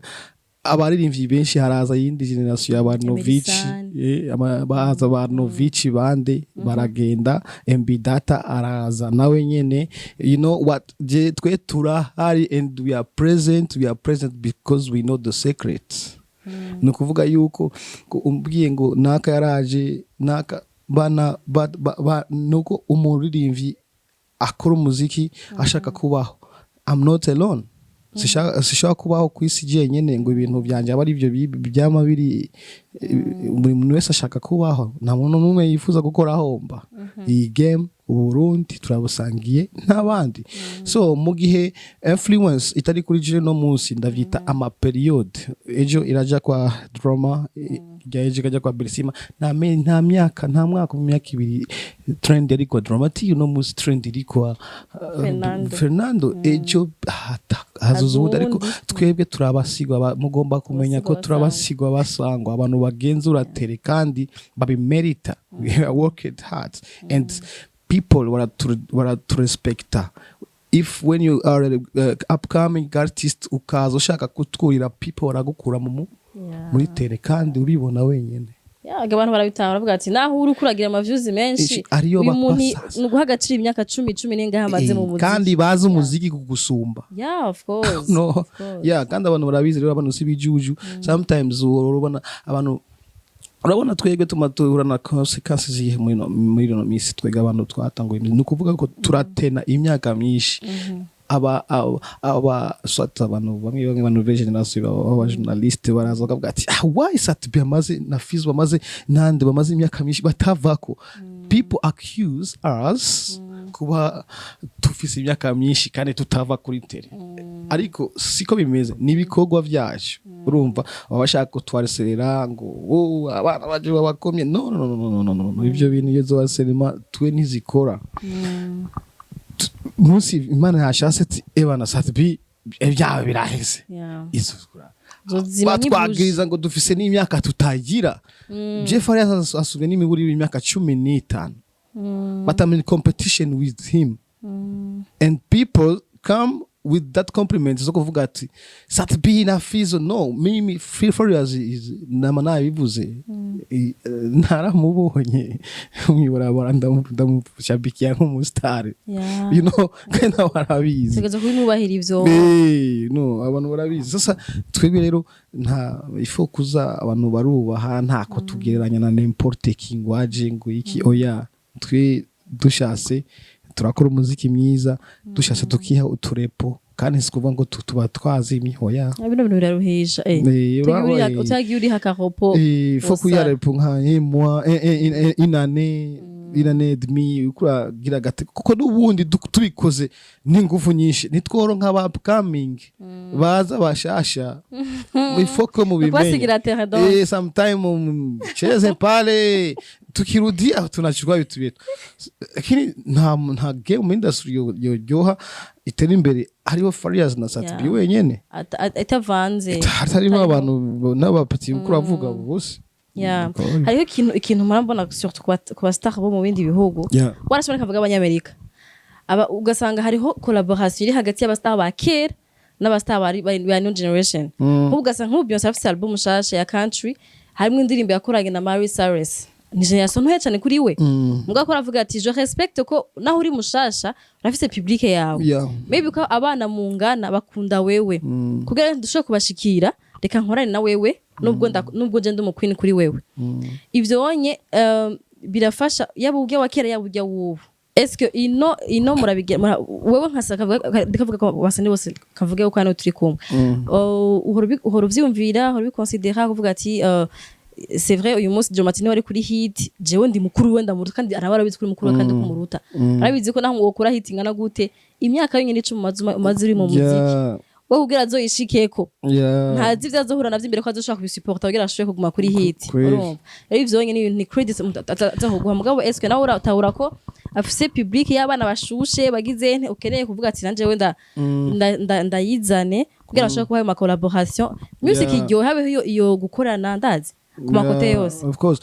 abaririmbyi benshi. Haraza yindi generation ya ba Novici. Emerisane. Baza ba Novici bande baragenda, MB Data araza nawe nyene. You know what, je twe turahari and we are present. We are present because we know the secret. Ni ukuvuga yuko ko umbwiye ngo naka yaraje, naka bana ba, nuko umuririmbyi akora umuziki ashaka kubaho. I'm not alone. Sishaka kubaho ku isi jenyine ngo ibintu byanjye aba ari byo byama biri. Buri muntu wese ashaka kubaho, nta muntu n'umwe yifuza gukora ahomba. Iyi game, Uburundi turabusangiye n'abandi. So mu gihe influence itari kuri je no munsi, ndavyita ama période. Ejo iraja kwa Drama, ijya ejo ikajya kwa Bersima. Nta myaka, nta mwaka, mu myaka 2 trend yari kwa Drama T, uno munsi trend iri kwa Fernando. Fernando. Ejo hazoza uwundi, ariko uwundi. Twebwe turabasigwa, mugomba kumenya ko Abasigwa. Turabasigwa basangwa, abantu bagenzura tere kandi babimerita. We are worked hard and people baraturespekta. If when you are a upcoming artist, ukaza ushaka kutwurira, people baragukura mu muri terrain kandi ubibona wenyine. Yeah, abantu barabitahura, baravuga ati naho uri kuragira ama views menshi, ariyo uyu muntu bapasa. ni uguha agaciro imyaka 10, 10 n'ingahe amaze mu muziki. Kandi bazi umuziki kugusumba. Yeah, of course. No. Of course. Yeah, kandi abantu barabizi rero, abantu si bijuju. Sometimes urabona abantu, urabona twebwe tuma duhura na consequences zihe muri ino misi. Twebwe abantu twatanguye, ni ukuvuga ko turatena imyaka myinshi, aba soit abantu bamwe bamwe, abantu be generation baba journaliste, baraza bakavuga ati: "Ah, why Sat-B amaze na Fizzo bamaze nande bamaze imyaka myinshi batavako?" People accuse us kuba tufise imyaka myinshi kandi tutava kuri terrain, ariko siko bimeze, ni ibikorwa byacu. Urumva baba bashaka kutwareserera ngo: "Oh, abana baje babakomye." No, no, no, no, no, no, no. Ivyo bintu iyo zobaserema twe ntizikora. Munsi Imana yashatse ati: "Ebana Sat-B, ibyawe biraheze." Izo Zozima nk'ibuji. Batwagiriza ngo dufise n'imyaka tutagira. Jeff Arias asubwe n'imiburi y'imyaka 15, but I'm in competition with him and people come with that compliment zo kuvuga ati Sat-B na Fizzo. No, mimi Farious is nama nabivuze. Naramubonye mwibarabara, ndamushabikiya nk'umustar. Kandi nawe arabizi. Tegereza kubimwubahira ivyo. No, abantu barabizi. Sasa twebwe rero nta ifo kuza abantu barubaha, ntako tugereranya na n'importe qui ngo aje ngo iki, oya. Twe dushatse turakora umuziki mwiza, dushatse tukiha uturepo, kandi si kuvuga ngo tuba twazimye, oya. Ah, bino bintu biraruhisha. Utagiye uriha akaropo. Faut kuyiha repos nka un mois, une année, une année et demie, ukuragira agate, kuko n'ubundi tubikoze n'ingufu nyinshi ntitworonka aba upcoming baza bashasha. Il faut que mubimenye. Kubasigira terrain donc. Sometime mcheze pale, tukirudia tunachukua vitu vyetu, lakini nta game industry yoryoha itera imbere hariho Farious na Sat-B wenyene. Itavanze. Hatarimo abantu n'abapati uko uravuga bose. Hariho ikintu mpora mbona, surtout ku ba star bo mu bindi bihugu, warashobora kavuga abanyamerika aba, ugasanga hariho collaboration iri hagati y'aba star ba kera n'aba star bari ba new generation. Nk'ubu ugasanga nk'ubu Beyonce afise album nshasha ya country, harimo indirimbo yakoranye na Miley Cyrus, ni generation ntoya cyane kuri we. Mugabo ko aravuga ati: "Je respecte ko naho uri mushasha urafise public yawe." Maybe ko abana mungana bakunda wewe, kugira ngo dushobore kubashikira, reka nkorane na wewe nubwo nje ndi umu queen kuri wewe. Ivyo wonye birafasha, yaba urya wa kera, yaba urya w'ubu. Eske ino murabigira wewe nkasa kavuga ko basani bose kavuge ko hano turi kumwe? Oh, uhora uvyumvira, uhora ubiconsidera, kuvuga ati c'est vrai, uyu munsi Joe Martin wari kuri hit, jewe ndi mukuru we, ndamuruta, kandi araba arabizi kuri mukuru we kandi kumuruta, arabizi ko naho wokura hit ingana gute, imyaka yonyine 10 umaze uri mu muziki, wowe kugira azoyishikeko, ntazi ivyo azohura navyo imbere, ko azoshobora kubisuporta kugira ashobore kuguma kuri hit. Urumva rero ivyo nyene ni credit umuntu atazoguha. Mugabo eske nawe uratahura ko afise public y'abana bashushe bagize nte, ukeneye kuvuga ati nanje we ndayizane kugira ashobore kubaha ayo ma collaboration, music iryohe, habeho iyo gukorana, ndazi ku ma côté yose? Of course,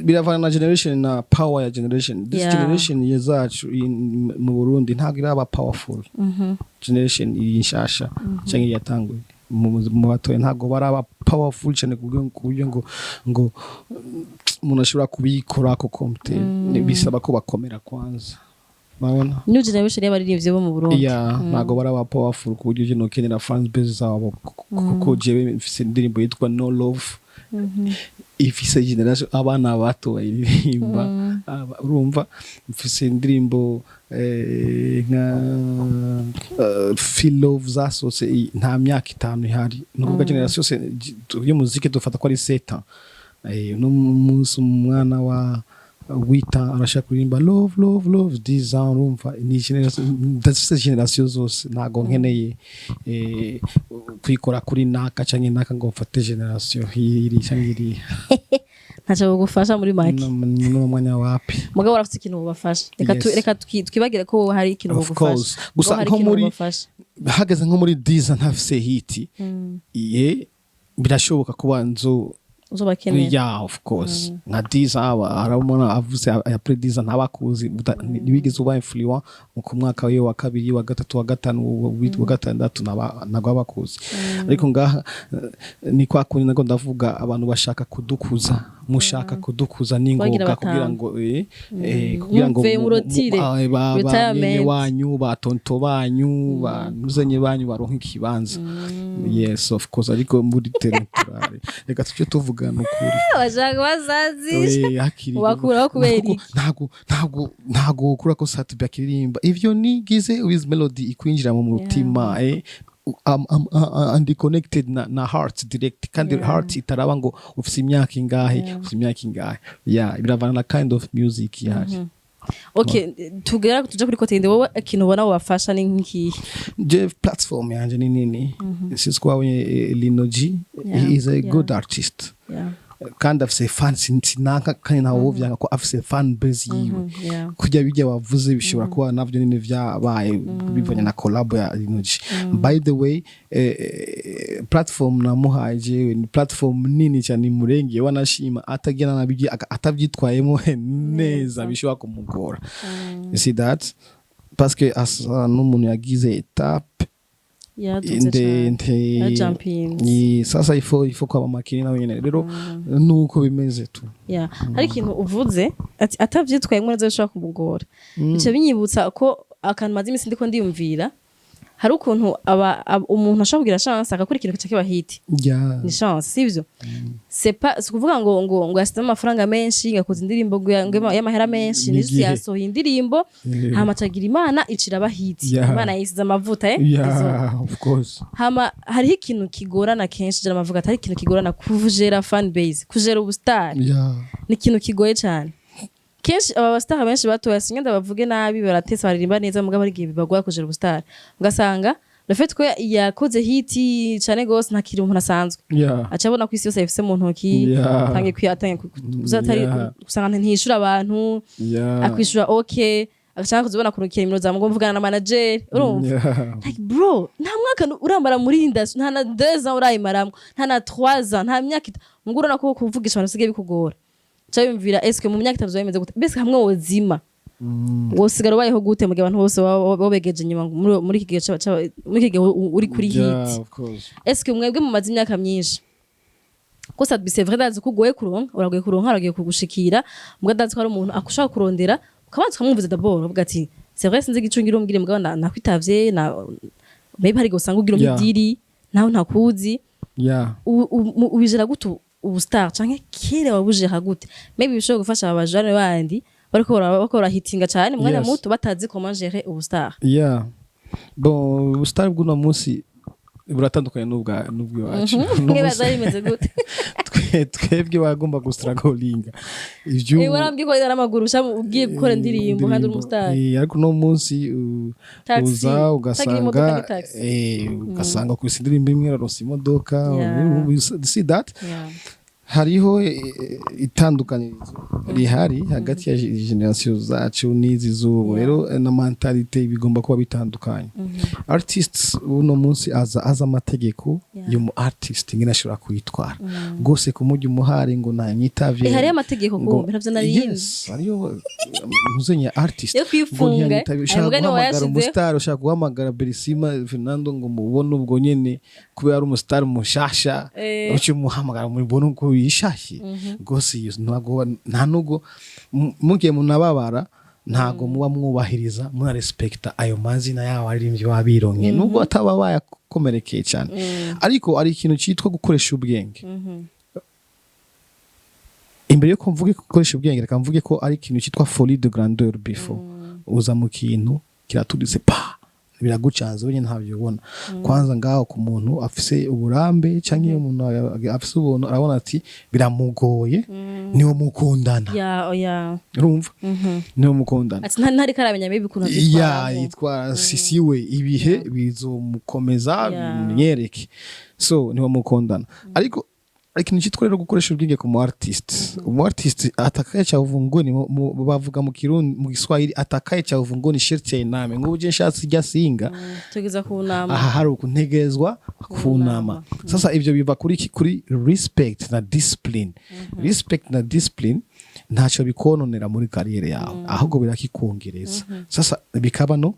biravana na generation na power ya generation. This generation ye zacu mu Burundi ntabwo iraba powerful generation iyi nshasha cyangwa yatanguye mu batoya, ntabwo baraba powerful cyane ku buryo ngo umuntu ashobora kubikora ko komte bisaba ko bakomera kwanza, urabona. New generation y'abaririmbyi bo mu Burundi. Yeah, ntabwo baraba powerful ku buryo ugenda ukenera fans base zabo, kuko jewe mfise indirimbo yitwa No Love, ifise generation abana bato bayiririmba. Urumva mfise indirimbo nka Feel Love zasohotse nta myaka 5 ihari. Ni ukuvuga generation yose y'umuziki dufata ko ari 7 ans. Uno munsi umwana wa wita arashaka kuririmba love, love, love 10 ans. Urumva ni generation, ndafise generation zose, ntago nkeneye kwikora kuri naka canke naka ngo mfate generation iri canke iriya. Ntacyo bugufasha muri make. No mwanya wapi. Mugabo urafite ikintu bubafasha. Reka reka twibagire ko wowe hari ikintu Of bugufasha. course. Gusa Mugabo hari nko ikintu bubafasha. Hageze nko muri 10 ans ntafise hit, ye birashoboka kuba nzo Uzobakenera. Yeah, of course. Nka 10 ans arabona avuze après 10 ans ntabakuzi, ntibigeze uba influent ku mwaka wiwe wa kabiri, wa gatatu, wa gatanu, wa gatandatu, ntabwo abakuzi. Ariko ngaha ni kwa kundi nako ndavuga, abantu bashaka kudukuza, mushaka kudukuza n'ingoga Bagira kugira batanu. ngo kugira ngo Muve murotire. ba Retirement. mwene wanyu, ba tonto banyu, ba muzenye banyu baronka ikibanza. Yes, of course, ariko muri territoire reka tujye tuvugana ukuri. Bashaka basazisha. Hakiri Ubakuraho kubera Ntabwo- iki? Ntabwo ukura ko Sat-B akiririmba ivyo nigize with melody ikwinjira mu mutima, and connected na heart direct, kandi heart itaraba ngo ufise imyaka ingahe, ufise imyaka ingahe. Yeah, biravana na kind of music ihari. Okay, tugera tuja kuri côté yindi. Wowe ikintu ubona wobafasha ni nk'ikihe? Je platform yanje ni nini, since ko wabonye Lino G, he is a good artist kandi afise fan, sinanka kandi ntawe wovyanga ko afise fan base yiwe. Kurya bijya wavuze bishobora kuba navyo nyine vyabaye bivanye na collab ya Lino G. By the way, platform namuhaye jewe ni platform nini cyane murenge, wanashima atagira nabijye atabyitwayemo neza bishobora kumugora. You see that, parce que asa n'umuntu yagize étape Yaduze cane. Ndende. Yarajumpinze. Sasa ifo kwaba makini nawe nyene rero nuko bimeze tu. Yeah. Hari ikintu uvuze ati atavyitwayemo neza bishobora kumugora. Bica binyibutsa ko akantu maze imisi ndiko ndiyumvira, hari ukuntu umuntu ashobora kugira chance agakora ikintu kica kiba hit. Ni chance, sivyo? C'est pas, si ukuvuga ngo yasizemo amafaranga menshi, ngo akoze indirimbo ngo y'amahera menshi. Ni Ni juste igihe. yasohoye indirimbo, hama acagira Imana iciraba hit. Imana yisize amavuta, eh. Yeah, of course. Hama hariho ikintu kigorana kenshi, jana amavuga ati hari ikintu kigorana kujera fan base, kujera ubustar. Ni ikintu kigoye cyane. Kenshi aba bastar benshi batoya, singa ndabavuge nabi, baratesa, baririmba neza, mugabo hari igihe bibagora kujera ubustar, ugasanga le fait ko yakoze hit cane gose ntakiri umuntu asanzwe, aca abona ko isi yose ayifise mu ntoki, atangiye atangiye kuza atari usanga ntiyishura abantu, akwishura okay, agashaka kuzibona kurukira nimero za mugomba mvugana na manager, urumva? Like bro, nta mwaka uramara muri industry, nta na 2 ans urayimaramwo, nta na 3 ans, nta myaka mugo urabona ko kuvugisha abantu bisigaye bikugora. Ca yumvira, eske mu myaka 3 bimeze gute? Mbese hamwe wozima, wosigara ubayeho gute mu gihe abantu bose baba babegeje inyuma muri iki gihe muri iki gihe uri kuri hit? Of course. Eske mwebwe mumaze imyaka myinshi ko Sat-B, c'est vrai, ndazi ko ugoye kuronka, uragoye kuronka, uragoye kugushikira, mbwa ndazi ko hari umuntu akushaka kurondera, ukabanza ukamwumviza d'abord, uvuga ati c'est vrai, sinzi igico ngira umbwire, mugabo nakwitavye na maybe hari igihe usanga ugira umidiri nawe ntakuzi. Ubijera gute ubu star, canke kera wabujera gute? Maybe bishobora gufasha aba bajane bandi bariko barahitinga cane mu mwanya muto, batazi comment gérer ubu star. Yeah, bon, ubustar bw'uno munsi buratandukanye n'ubw'iwacu. Uno Mwe munsi byari bimeze gute? Twebwe bagomba gustrugglinga ivyo. Warambwiye ko ari n'amaguru usha ugiye gukora indirimbo kandi uri umustar. Ariko uno munsi Taxi. uza Utagira imodoka ugasanga ni taxi. Ugasanga kwisa indirimbo imwe uraronsa imodoka. You see that? Yeah. Hariho itandukanirizo rihari hagati ya génération zacu n'izi z'ubu. Rero na mentalité bigomba kuba bitandukanye. Artists uno munsi aza amategeko y'umu artist ingene ashobora kuyitwara rwose, kumurya umuhari ngo nanyitavye. Hariyo amategeko ngo kumbe ntavyo nari nzi. Yes, hariyo ntuzenya artist Yo ngo kwifunga, ntiyanyitavye. ayo Ushaka mugani guhamagara wayashizeho. umustar, ushaka guhamagara Berisima Fernando ngo mubone ubwo nyene kubera ari umustar mushasha, uci muhamagara mubone uko yishashe rwose. Iyo ntabwo nta nubwo mugiye munababara, ntago muba mwubahiriza, munarespekta ayo mazina yabo aririmbyi baba bironke, nubwo ataba bayakomerekeye cyane. Ariko hari ikintu cyitwa gukoresha ubwenge. Imbere yuko mvuge gukoresha ubwenge, reka mvuge ko ari ikintu cyitwa folie de grandeur. Before uza mu kintu kiraturitse pa biragucanze, wenyine ntabyo ubona. Kwanza ngaho ku muntu afise uburambe canke iyo umuntu afise ubuntu, arabona ati biramugoye, niwo mukundana. Ya, oya. Urumva, niwo mukundana. Ati ntari karamenya maybe ukuntu Ya. avyitwaramo. Yitwara sisi we, ibihe bizomukomeza, bimwereke. So niwo mukundana, ariko Ikintu cyitwa rero gukoresha ubwenge ku mu artist, umu artist atakaye cha uvunguni, bavuga mu Kirundi, mu Kiswahili, atakaye cha uvunguni sherti ainame. Nk'ubu je nshatse irya singa, tugeza kunama. Aha hari ukuntegezwa kunama. Sasa ivyo biva kuri iki? Kuri respect na discipline. Respect na discipline ntacyo bikononera muri carrière yawe, ahubwo birakikongereza. Sasa bikaba no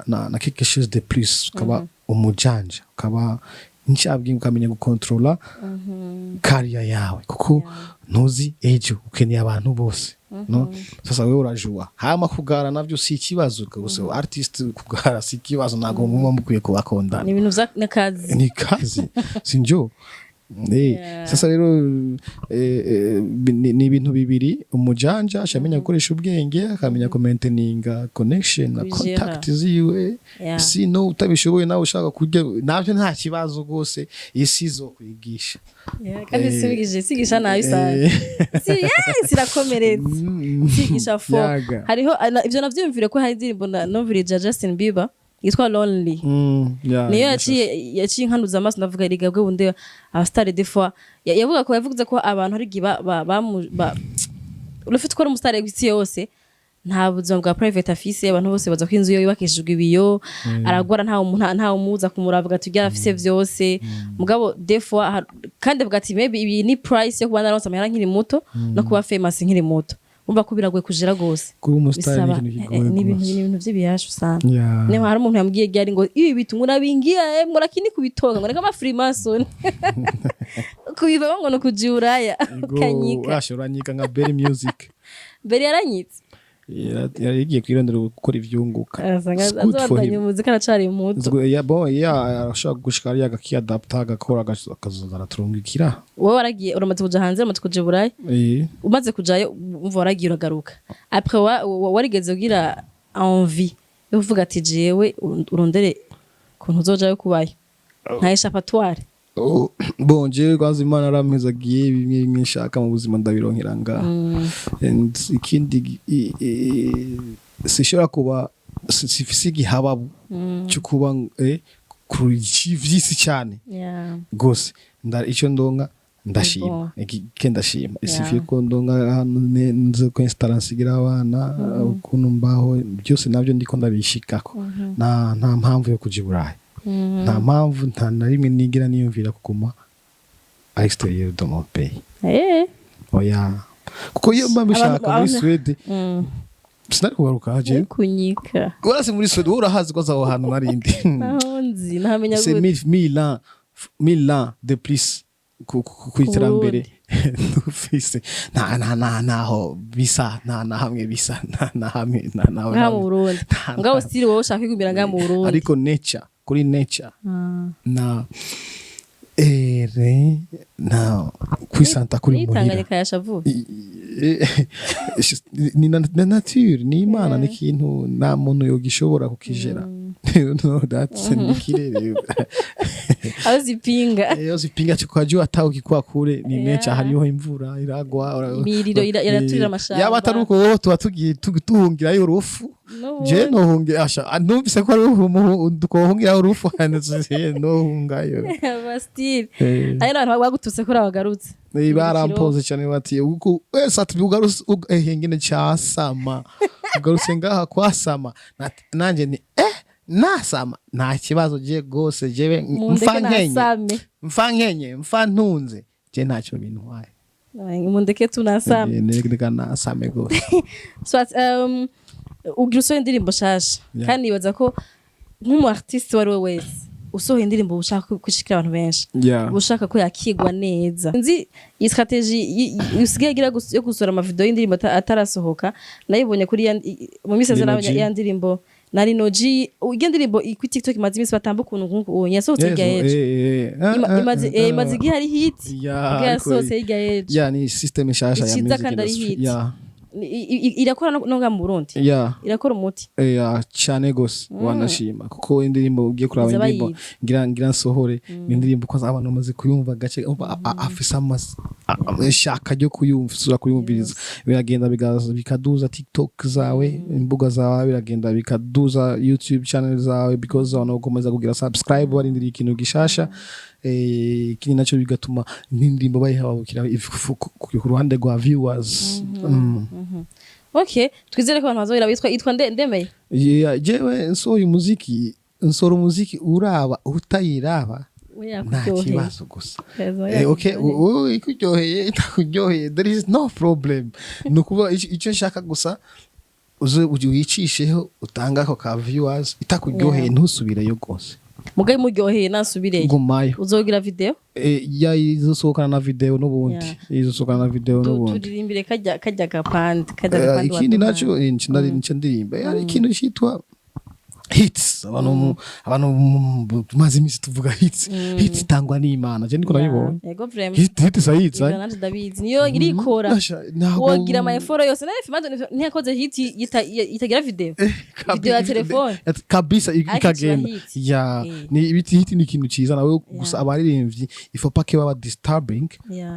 na quelque chose de plus, ukaba umujanja, ukaba incabwenge, ukamenya gukontrola carrière yawe, kuko ntuzi ejo ukeneye abantu bose, no? Sasa wewe urajua hama kugara navyo si ikibazo rwose. Artist kugara si ikibazo, ntabwo muba mukwiye kubakondana. Ni ibintu n'akazi. Ni kazi, sinjo? Yeah. Sasa rero ni ibintu bibiri: umujanja ashamenya gukoresha ubwenge, akamenya kumainteninga connection na Kubijera. contact ziwe. Sino utabishoboye nawe ushaka kurya, navyo nta kibazo rwose, isi izokwigisha. Yeah, kandi sigisha nabi sana. Si yeah, sirakomeretse. Sigisha fo. Yaga. Hariho ivyo navyiyumvire ko hari indirimbo numvirije ya Justin Bieber yitwa Lonely. Yeah, Niyo yaciye inkanuza amaso, ndavuga riga bwe bundi abasitari des fois yavuga ko yavuze ko abantu hari igihe urafite ko ari umusitari w'isi yose, nta buzima bwa private afise. Abantu bose baza ko inzu ye yubakishijwe ibiyo, aragwara, ntawe ntawe umuza kumuraba, ati ibyo afise vyose. Mugabo des fois kandi avuga ati maybe ibi ni price yo kuba naronse amahera nkiri muto no kuba famous nkiri muto. Umva ko biragoye kujera gose. Kuba umusitari ni Bisaba ikintu kigoye ni ibintu rwose. ni ibintu vy'ibiyashu sana. Niho hari umuntu yambwiye ryari ngo ibi bitu ngo nabingia ngo lakini kubitoka ngo ni kama Freemason, kubivamo ngo no kuja Uraya ukanyika. Urasha uranyika nka Berry Music. Mbere yaranyitse. Yari yagiye kwirondera gukora ivyunguka. Asanga It's good for azobandanya him. umuziki aracari muto. Yeah, bon, yeah, arashobora gushika hariya akakiadapta, agakora, akazoza araturungikira. Wowe waragiye, uramaze kuja hanze, uramaze kuja i Burayi. Umaze kujayo, umva waragiye uragaruka, après warigeze ugira envie yo kuvuga ati jewe urondere ukuntu uzojayo kubayo nka échappatoire? Oh, bon, jewe kwanza Imana arampezagiye, bimwe bimwe nshaka mu buzima ndabironkera ngaha. And ikindi sishobora kuba sifise igihababu cyo kuba ku vy'isi cyane gose. Icyo ndonka ndashima. Bon. Ke ndashima isifiye ko ndonka hano nze ko installa, nsigira abana ukuntu mbaho, byose nabyo ndiko ndabishikako. Nta mpamvu yo kuja i Burayi, nta mpamvu, nta na rimwe nigira niyumvira kuguma à l'extérieur de mon pays. Oya, kuko iyo mba mbishaka muri Suède sinari kugaruka je. Kunyika. Urasi muri Suède, wowe urahazi ko aho hantu narindi. Naho nzi ntamenya C'est gute. 1000 ans, 1000 ans de plus ku iterambere dufise. Nta naho bisa, nta na hamwe bisa, nta na hamwe, nta na Ngaha mu Burundi, mugabo style wowe ushaka kwigumira ngaha mu Burundi. Ariko nature, kuri nature na ere na kwisanta kuri muhira. Nitanganyika yashavuye. Ni na nature, ni Imana, ni ikintu nta muntu yogishobora kukijera. No, that's ni kirere. Aho zipinga. Iyo zipinga kwa hata ukikuwa kure ni nature. Hariho imvura iragwa. Imiriro iraturira amashamba. Yaba atari uko, wowe tuba tugiye tuhungirayo urufu. N'ubundi. Je nohungira asha, numvise ko ari twohungirayo urufu, nohungayo. Aba style ari n'abantu bagututse kuri abagarutse. Barampoze cyane bati uku wese ati ugarutse ngene cyasama, ugarutse ngaha kwasama. Nanje ni nasama nta kibazo, je gose jewe mundeke mfa nkenye, nasame. Mfa nkenye, mfa ntunze, je ntacyo bintwaye. Mundeke tunasame. Reka nasame gose. Soit ugira usohoye indirimbo shasha, kandi nibaza ko nk'umu artiste uwo ari we wese usohoye indirimbo ushaka gushikira abantu benshi, uba ushaka ko yakigwa neza. Nzi iyi stratégie usigaye igira yo gusohora amavideo y'indirimbo atarasohoka, nayibonye kuri mu minsi Lino nabonye G. ya ndirimbo na Lino G, iyo ndirimbo kuri TikTok imaze iminsi batamba ukuntu nk'uku ubu yasohotse hirya y'ejo. Imaze igihe ari hit, ubwo yasohotse hirya y'ejo. Ya, ni system nshasha ya Iciza music kandi ari industry. hit. Irakora no ngaha mu Burundi. Irakora umuti. Yeah, cyane gose, wanashima kuko indirimbo ugiye kuraba, Iza indirimbo bayizi. ngira nsohore ni indirimbo ko abantu bamaze kuyumva gace, umva afise ama Ishaka ryo kuyumva, kuyumviriza, biragenda bikaduza TikTok zawe, imbuga zawe, biragenda bikaduza YouTube channel zawe, because abantu bakomeza kugira subscribe barindiriye ikintu gishasha. Ikindi nacyo, bigatuma n'indirimbo bayihabukira ku ruhande rwa viewers. Okay, twizere ko abantu bazohera yitwa Ndemeye. Yeah, jewe nsohoye umuziki, nsohora umuziki uraba utayiraba, nta kibazo gusa. Okay, wowe ikuryoheye, itakuryoheye, there is no problem. Ni ukuvuga icyo nshaka gusa, uze wicisheho, utange ako ka viewers. Itakuryoheye, ntusubireyo rwose. Mugabe muryoheye, nasubireyo. Gumayo. Uzogira video? Ya, izosohokana na video n'ubundi. Izosohokana na video n'ubundi. Turirimbire kajya gapande, kajya gapande Ikindi waduhaye. nacyo, nca ndirimba. Hari ikintu cyitwa hits. Abantu tumaze iminsi tuvuga hits. Hits itangwa n'Imana, je niko nabibonye. Yego, vraiment. Hit sa hits. Ibyo nanje ndabizi, niyo irikora. Wogira ama effort yose nawe Fimazo ntiyakoze hit itagira video, video ya telefone. Kabisa. Ariko Ikagenda. ikiba hit. Ya, ni ibiti. Hit ni ikintu ciza nawe gusa. Abaririmbyi, il faut pas que baba disturbing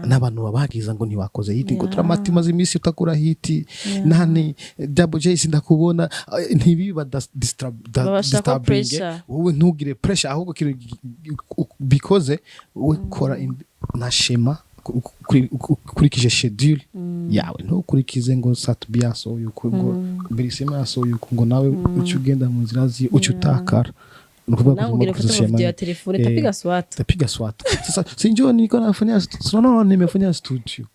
n'abantu babagiza ngo ntiwakoze hit, ngo turamati maze iminsi utakura hit, nani Double J sindakubona. Ntibiba Babashirako disturbing. Pressure. Wowe ntugire pressure, ahubwo ikintu bikoze, wowe kora na schéma, ukurikije schedule yawe. Ntukurikize ngo Sat-B yasohoye uku, ngo Berisima yasohoye uku, ngo nawe uce ugenda mu nzira uce utakara. Ni ukuvuga ko Nawe tugomba ugira gukurikiza ufate schéma. video ya telefone, tapiga swata. Tapiga swata. Sasa si njoo niko nafanya no, nimefanya studio.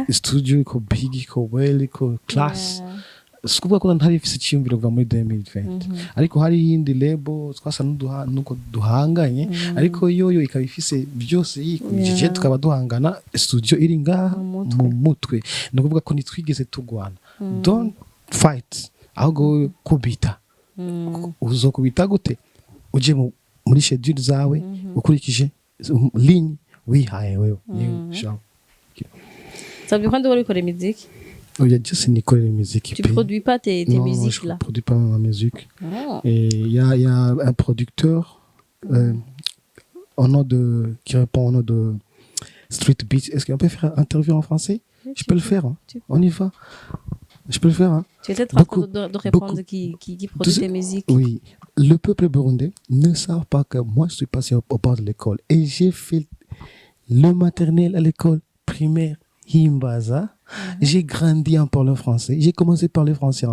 Studio iko big, iko well, iko class. Sikuvuga ko ntari mfise icyiyumviro kuva muri 2020, ariko hari iyindi label twasa nuko duhanganye, ariko yoyo ikaba ifise byose yikurikije, tukaba duhangana studio iri ngaha Mu mutwe. Mu mutwe. Ni ukuvuga ko ntitwigeze tugwana. Don't fight, ahubwo wowe kubita. Uzokubita gute? Uje muri schedule zawe, ukurikije ligne wihaye wewe, niyo shaka. Ça veut dire quoi, ukora imiziki? Oya, je sinikorera imiziki Tu pe. produis pas tes Non, musiques je là? produis pas ma musique. Oh. Et il y a un producteur au nom de, qui répond au nom de Street Beat. Est-ce qu'on peut faire interview en français? Oui, Je tu peux le faire, hein. Tu peux. On y va. Je peux le faire, hein. Tu es peut-être en train de répondre qui produit tes musiques. Oui. Le peuple burundais ne savent pas que moi, je suis passé au bord de l'école. Et j'ai fait le maternel à l'école primaire Himbaza. J'ai grandi en parlant français. J'ai commencé à parler français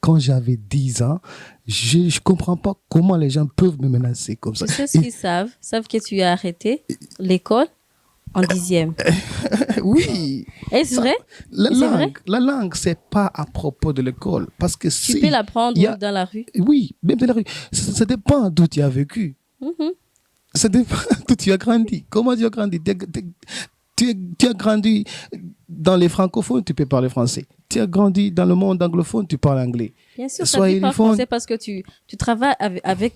quand j'avais 10 ans. Je ne comprends pas comment les gens peuvent me menacer comme ça. Tu sais ce qu'ils savent? Ils savent que tu as arrêté l'école en 10e. Oui. Et c'est vrai? La Et c'est vrai. Langue, la langue, c'est pas à propos de l'école. Parce que Tu si, peux l'apprendre dans la rue. Oui, même dans la rue. Ça dépend d'où tu as vécu. Ça dépend d'où tu as grandi. Comment tu as grandi. Tu as grandi dans les francophones, tu peux parler français. Tu as grandi dans le monde anglophone, tu parles anglais. Bien sûr, ça Soyez dit pas les fonds. Français parce que tu travailles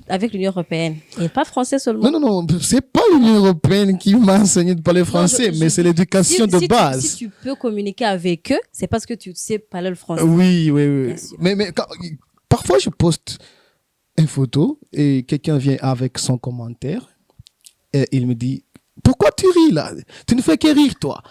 avec l'Union européenne. Et pas français seulement. Non, non, non, c'est pas l'Union européenne qui m'a enseigné de parler Non, français, mais c'est l'éducation de base. Si tu peux communiquer avec eux, c'est parce que tu sais parler le français. Oui. Bien sûr. Mais parfois, je poste une photo et quelqu'un vient avec son commentaire et il me dit: «Pourquoi tu ris là? Tu ne fais que rire, toi.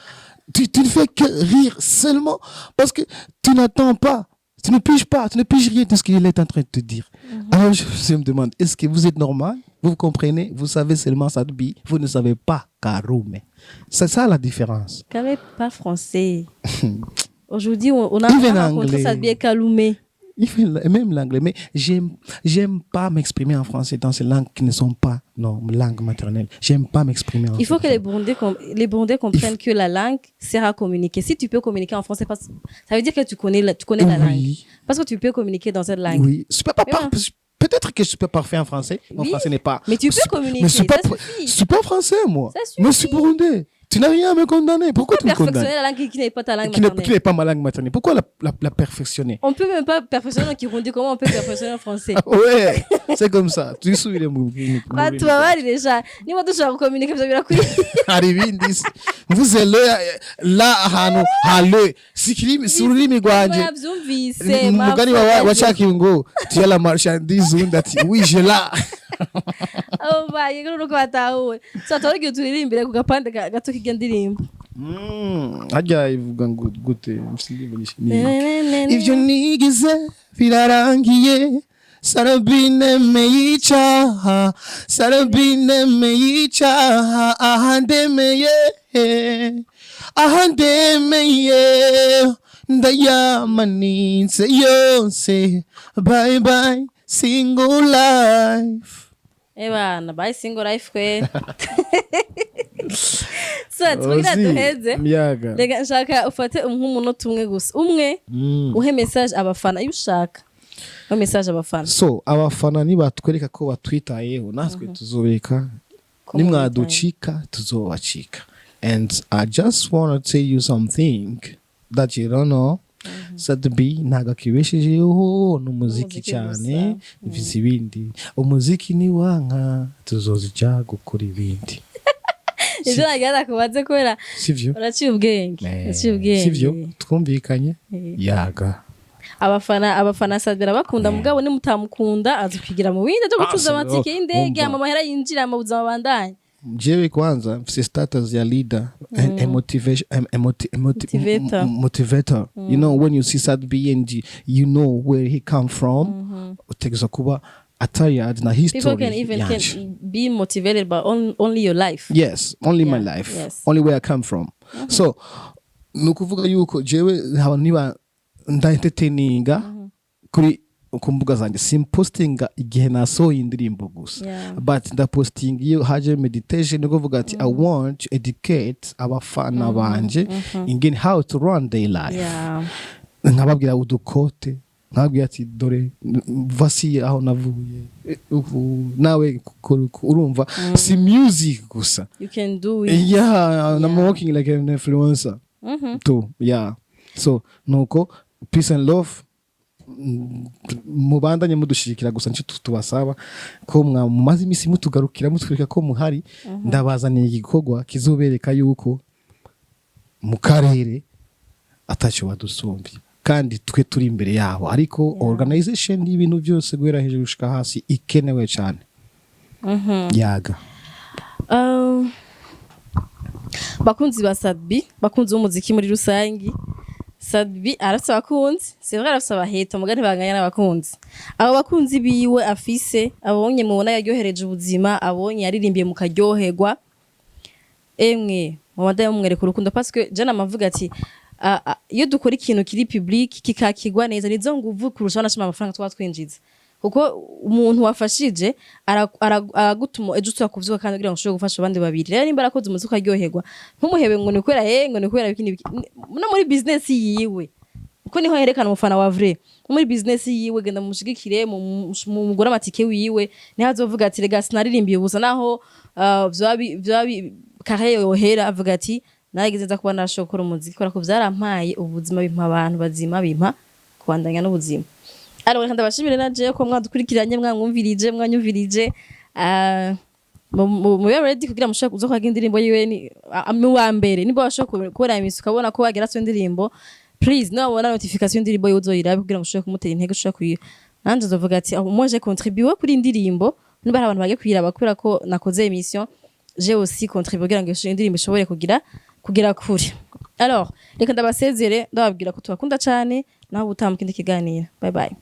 Tu ne fais que rire seulement parce que tu n'attends pas. Tu ne piges pas, tu ne piges rien de ce qu'il est en train de te dire.» Alors je me demande: est-ce que vous êtes normal? Vous comprenez? Vous savez seulement Sat-B, vous ne savez pas Karume. C'est ça la différence. Kalume pas français. Aujourd'hui, on a Il vient rencontré anglais. Sat-B Kalume. Il fait même l'anglais, mais j'aime pas m'exprimer en français dans ces langues qui ne sont pas nos langues maternelles. J'aime pas m'exprimer en Il faut que français. les Burundais comprennent que la langue sert à communiquer. Si tu peux communiquer en français, ça veut dire que tu connais la langue. Parce que tu peux communiquer dans cette langue. Oui. Je suis pas Mais ouais. Peut-être que je suis pas parfait en français. Mon français n'est pas. Mais tu peux communiquer, Mais je suis pas, ça suffit. je suis pas français, moi. Ça Mais je suis suffit. Burundais. Tu n'as rien à me condamner. Pourquoi tu me condamnes? Perfectionner la langue qui n'est pas ta langue Qui n'est maternelle. Qui n'est pas ma langue maternelle. Pourquoi la perfectionner? On peut même pas perfectionner en kirundi. Comment on peut perfectionner en français? Ouais, c'est comme ça. Tu suis les Batubabarire déjà. Niba dushobora gucommuniquer, ivyo birakwiye. Hari ibindi mvuze le la ahantu ha le si kirimi, si ururimi rwanje. Yavyumvise. Umugani wa ngo tu as la marchandise, undi ati: «Oui, je la.» Oh my, nuko batahuwe. So tora igihe turirimbire ku gapande gato k'iryo ndirimbo. Harya ivuga ngo gute? Mfise indirimbo nyinshi. Ivyo nigize birarangiye, Sarabine meyicaha, Sarabine meyicaha, aha ndemeye, aha ndemeye, ndayamanitse yose. Bye bye single life. Ebana, bye single life kwe. So tugira duheze. Miyaga. Reka nshaka ufate nk'umunota umwe gusa, umwe, uhe message abafana iyo ushaka, uhe message abafana. So abafana nibatwereka ko batwitayeho, natwe tuzobereka. Ko Nimwaducika tuzobacika. And I just wanna tell you something that you don't know: Sat-B ntabwo akibeshejeho n'umuziki Umuziki cyane. gusa. Mfise ibindi. Umuziki ni wanka, tuzozija gukora ibindi. Ivyo nagira nakubaze kubera Sivyo? uraciye ubwenge, uraciye ubwenge. Sivyo? Twumvikanye. Yaga. Abafana Sat-B bakunda, mugabo nimutamukunda azokwigira mu bindi byo gucuruza Ah, amatike y'indege, umva. ama mahera yinjira mu buzima bandanye. Jewe kwanza mfise status ya leader and motivation, Motivator. Motivator. You know, when you see Sat-B and you know where he come from, utegerezwa kuba attired na People history can even yanje. can be motivated by only your life. Yes, only my life, only where I come from. So ni ukuvuga yuko jewe nkaba niba nda entertaininga kuri ku mbuga zanjye, simpostinga igihe nasohoye indirimbo gusa, but ndapostinga iyo haje meditation, ni kuvuga ati I want to educate abafana banje ingene how to run their life. Nkababwira udukote, nkababwira ati dore vasi aho navuye. Ubu nawe kora uku. Urumva si music gusa. You can do it. Yeah, and I'm working like an influencer too. Yeah, so nuko, peace and love. Mubandanye mudushigikira gusa, nicyo tubasaba ko mumaze iminsi mutugarukira, mutwereka ko muhari. Ndabazaniye igikorwa kizobereka yuko mu karere atacyo badusumbye, kandi twe turi imbere yabo, ariko organization y'ibintu byose guhera hejuru gushika hasi ikenewe cyane. Yaga. Bakunzi ba Sat-B, bakunzi b'umuziki muri rusangi, Sat-B arafise abakunzi, c'est vrai, arafise abaheta, mugani banganya n'abakunzi. Abo bakunzi biwe afise, abonye mubona yaryohereje ubuzima, abonye yaririmbiye mukaryoherwa, emwe mubandanye mumwereka urukundo, parce que je namavuga ati iyo dukora ikintu kiri public kikakigwa neza, nizo nguvu kurushaho nashima amafaranga tuba twinjiza, kuko umuntu wafashije aragutuma ejo usubira kuvyuka kandi kugira ngo ushobore gufasha abandi babiri. Rero nimba arakoze umuziki ukaryoherwa, ntumuhebe ngo ni kubera ngo ni kubera biki n'ibiki. No muri business yiwe, kuko niho yerekana umufana wa vrai, no muri business yiwe, genda mushigikire, mugure amatike wiwe, niho azovuga ati rega sinaririmbiye ubusa, naho vyoba carrière yohera, avuga ati narigeze nza kuba narashoboye gukora umuziki kubera ko vyarampaye ubuzima, bimpa abantu bazima, bimpa kubandanya n'ubuzima. Alors reka ndabashimire na jewe ko mwadukurikiranye, mwamwumvirije, mwanyumvirije. Mube ready kugira mushobore kuza kwaga indirimbo yiwe ni mu wa mbere. Nimba washobora kubona imisi ukabona ko wagira so indirimbo, please, niwabona notification y'indirimbo yiwe uzoyirabe kugira ngo ushobore kumutera intege, ushobore kuyi nanje nzovuga ati "Ah, moi j'ai contribué kuri indirimbo." Niba hari abantu bagiye kuyiraba kubera ko nakoze émission, j'ai aussi contribué kugira ngo iyo indirimbo ishobore kugira kugera kure. Alors reka ndabasezere, ndababwira ko tubakunda cane, naho ubutaha mu kindi kiganiro. Bye bye.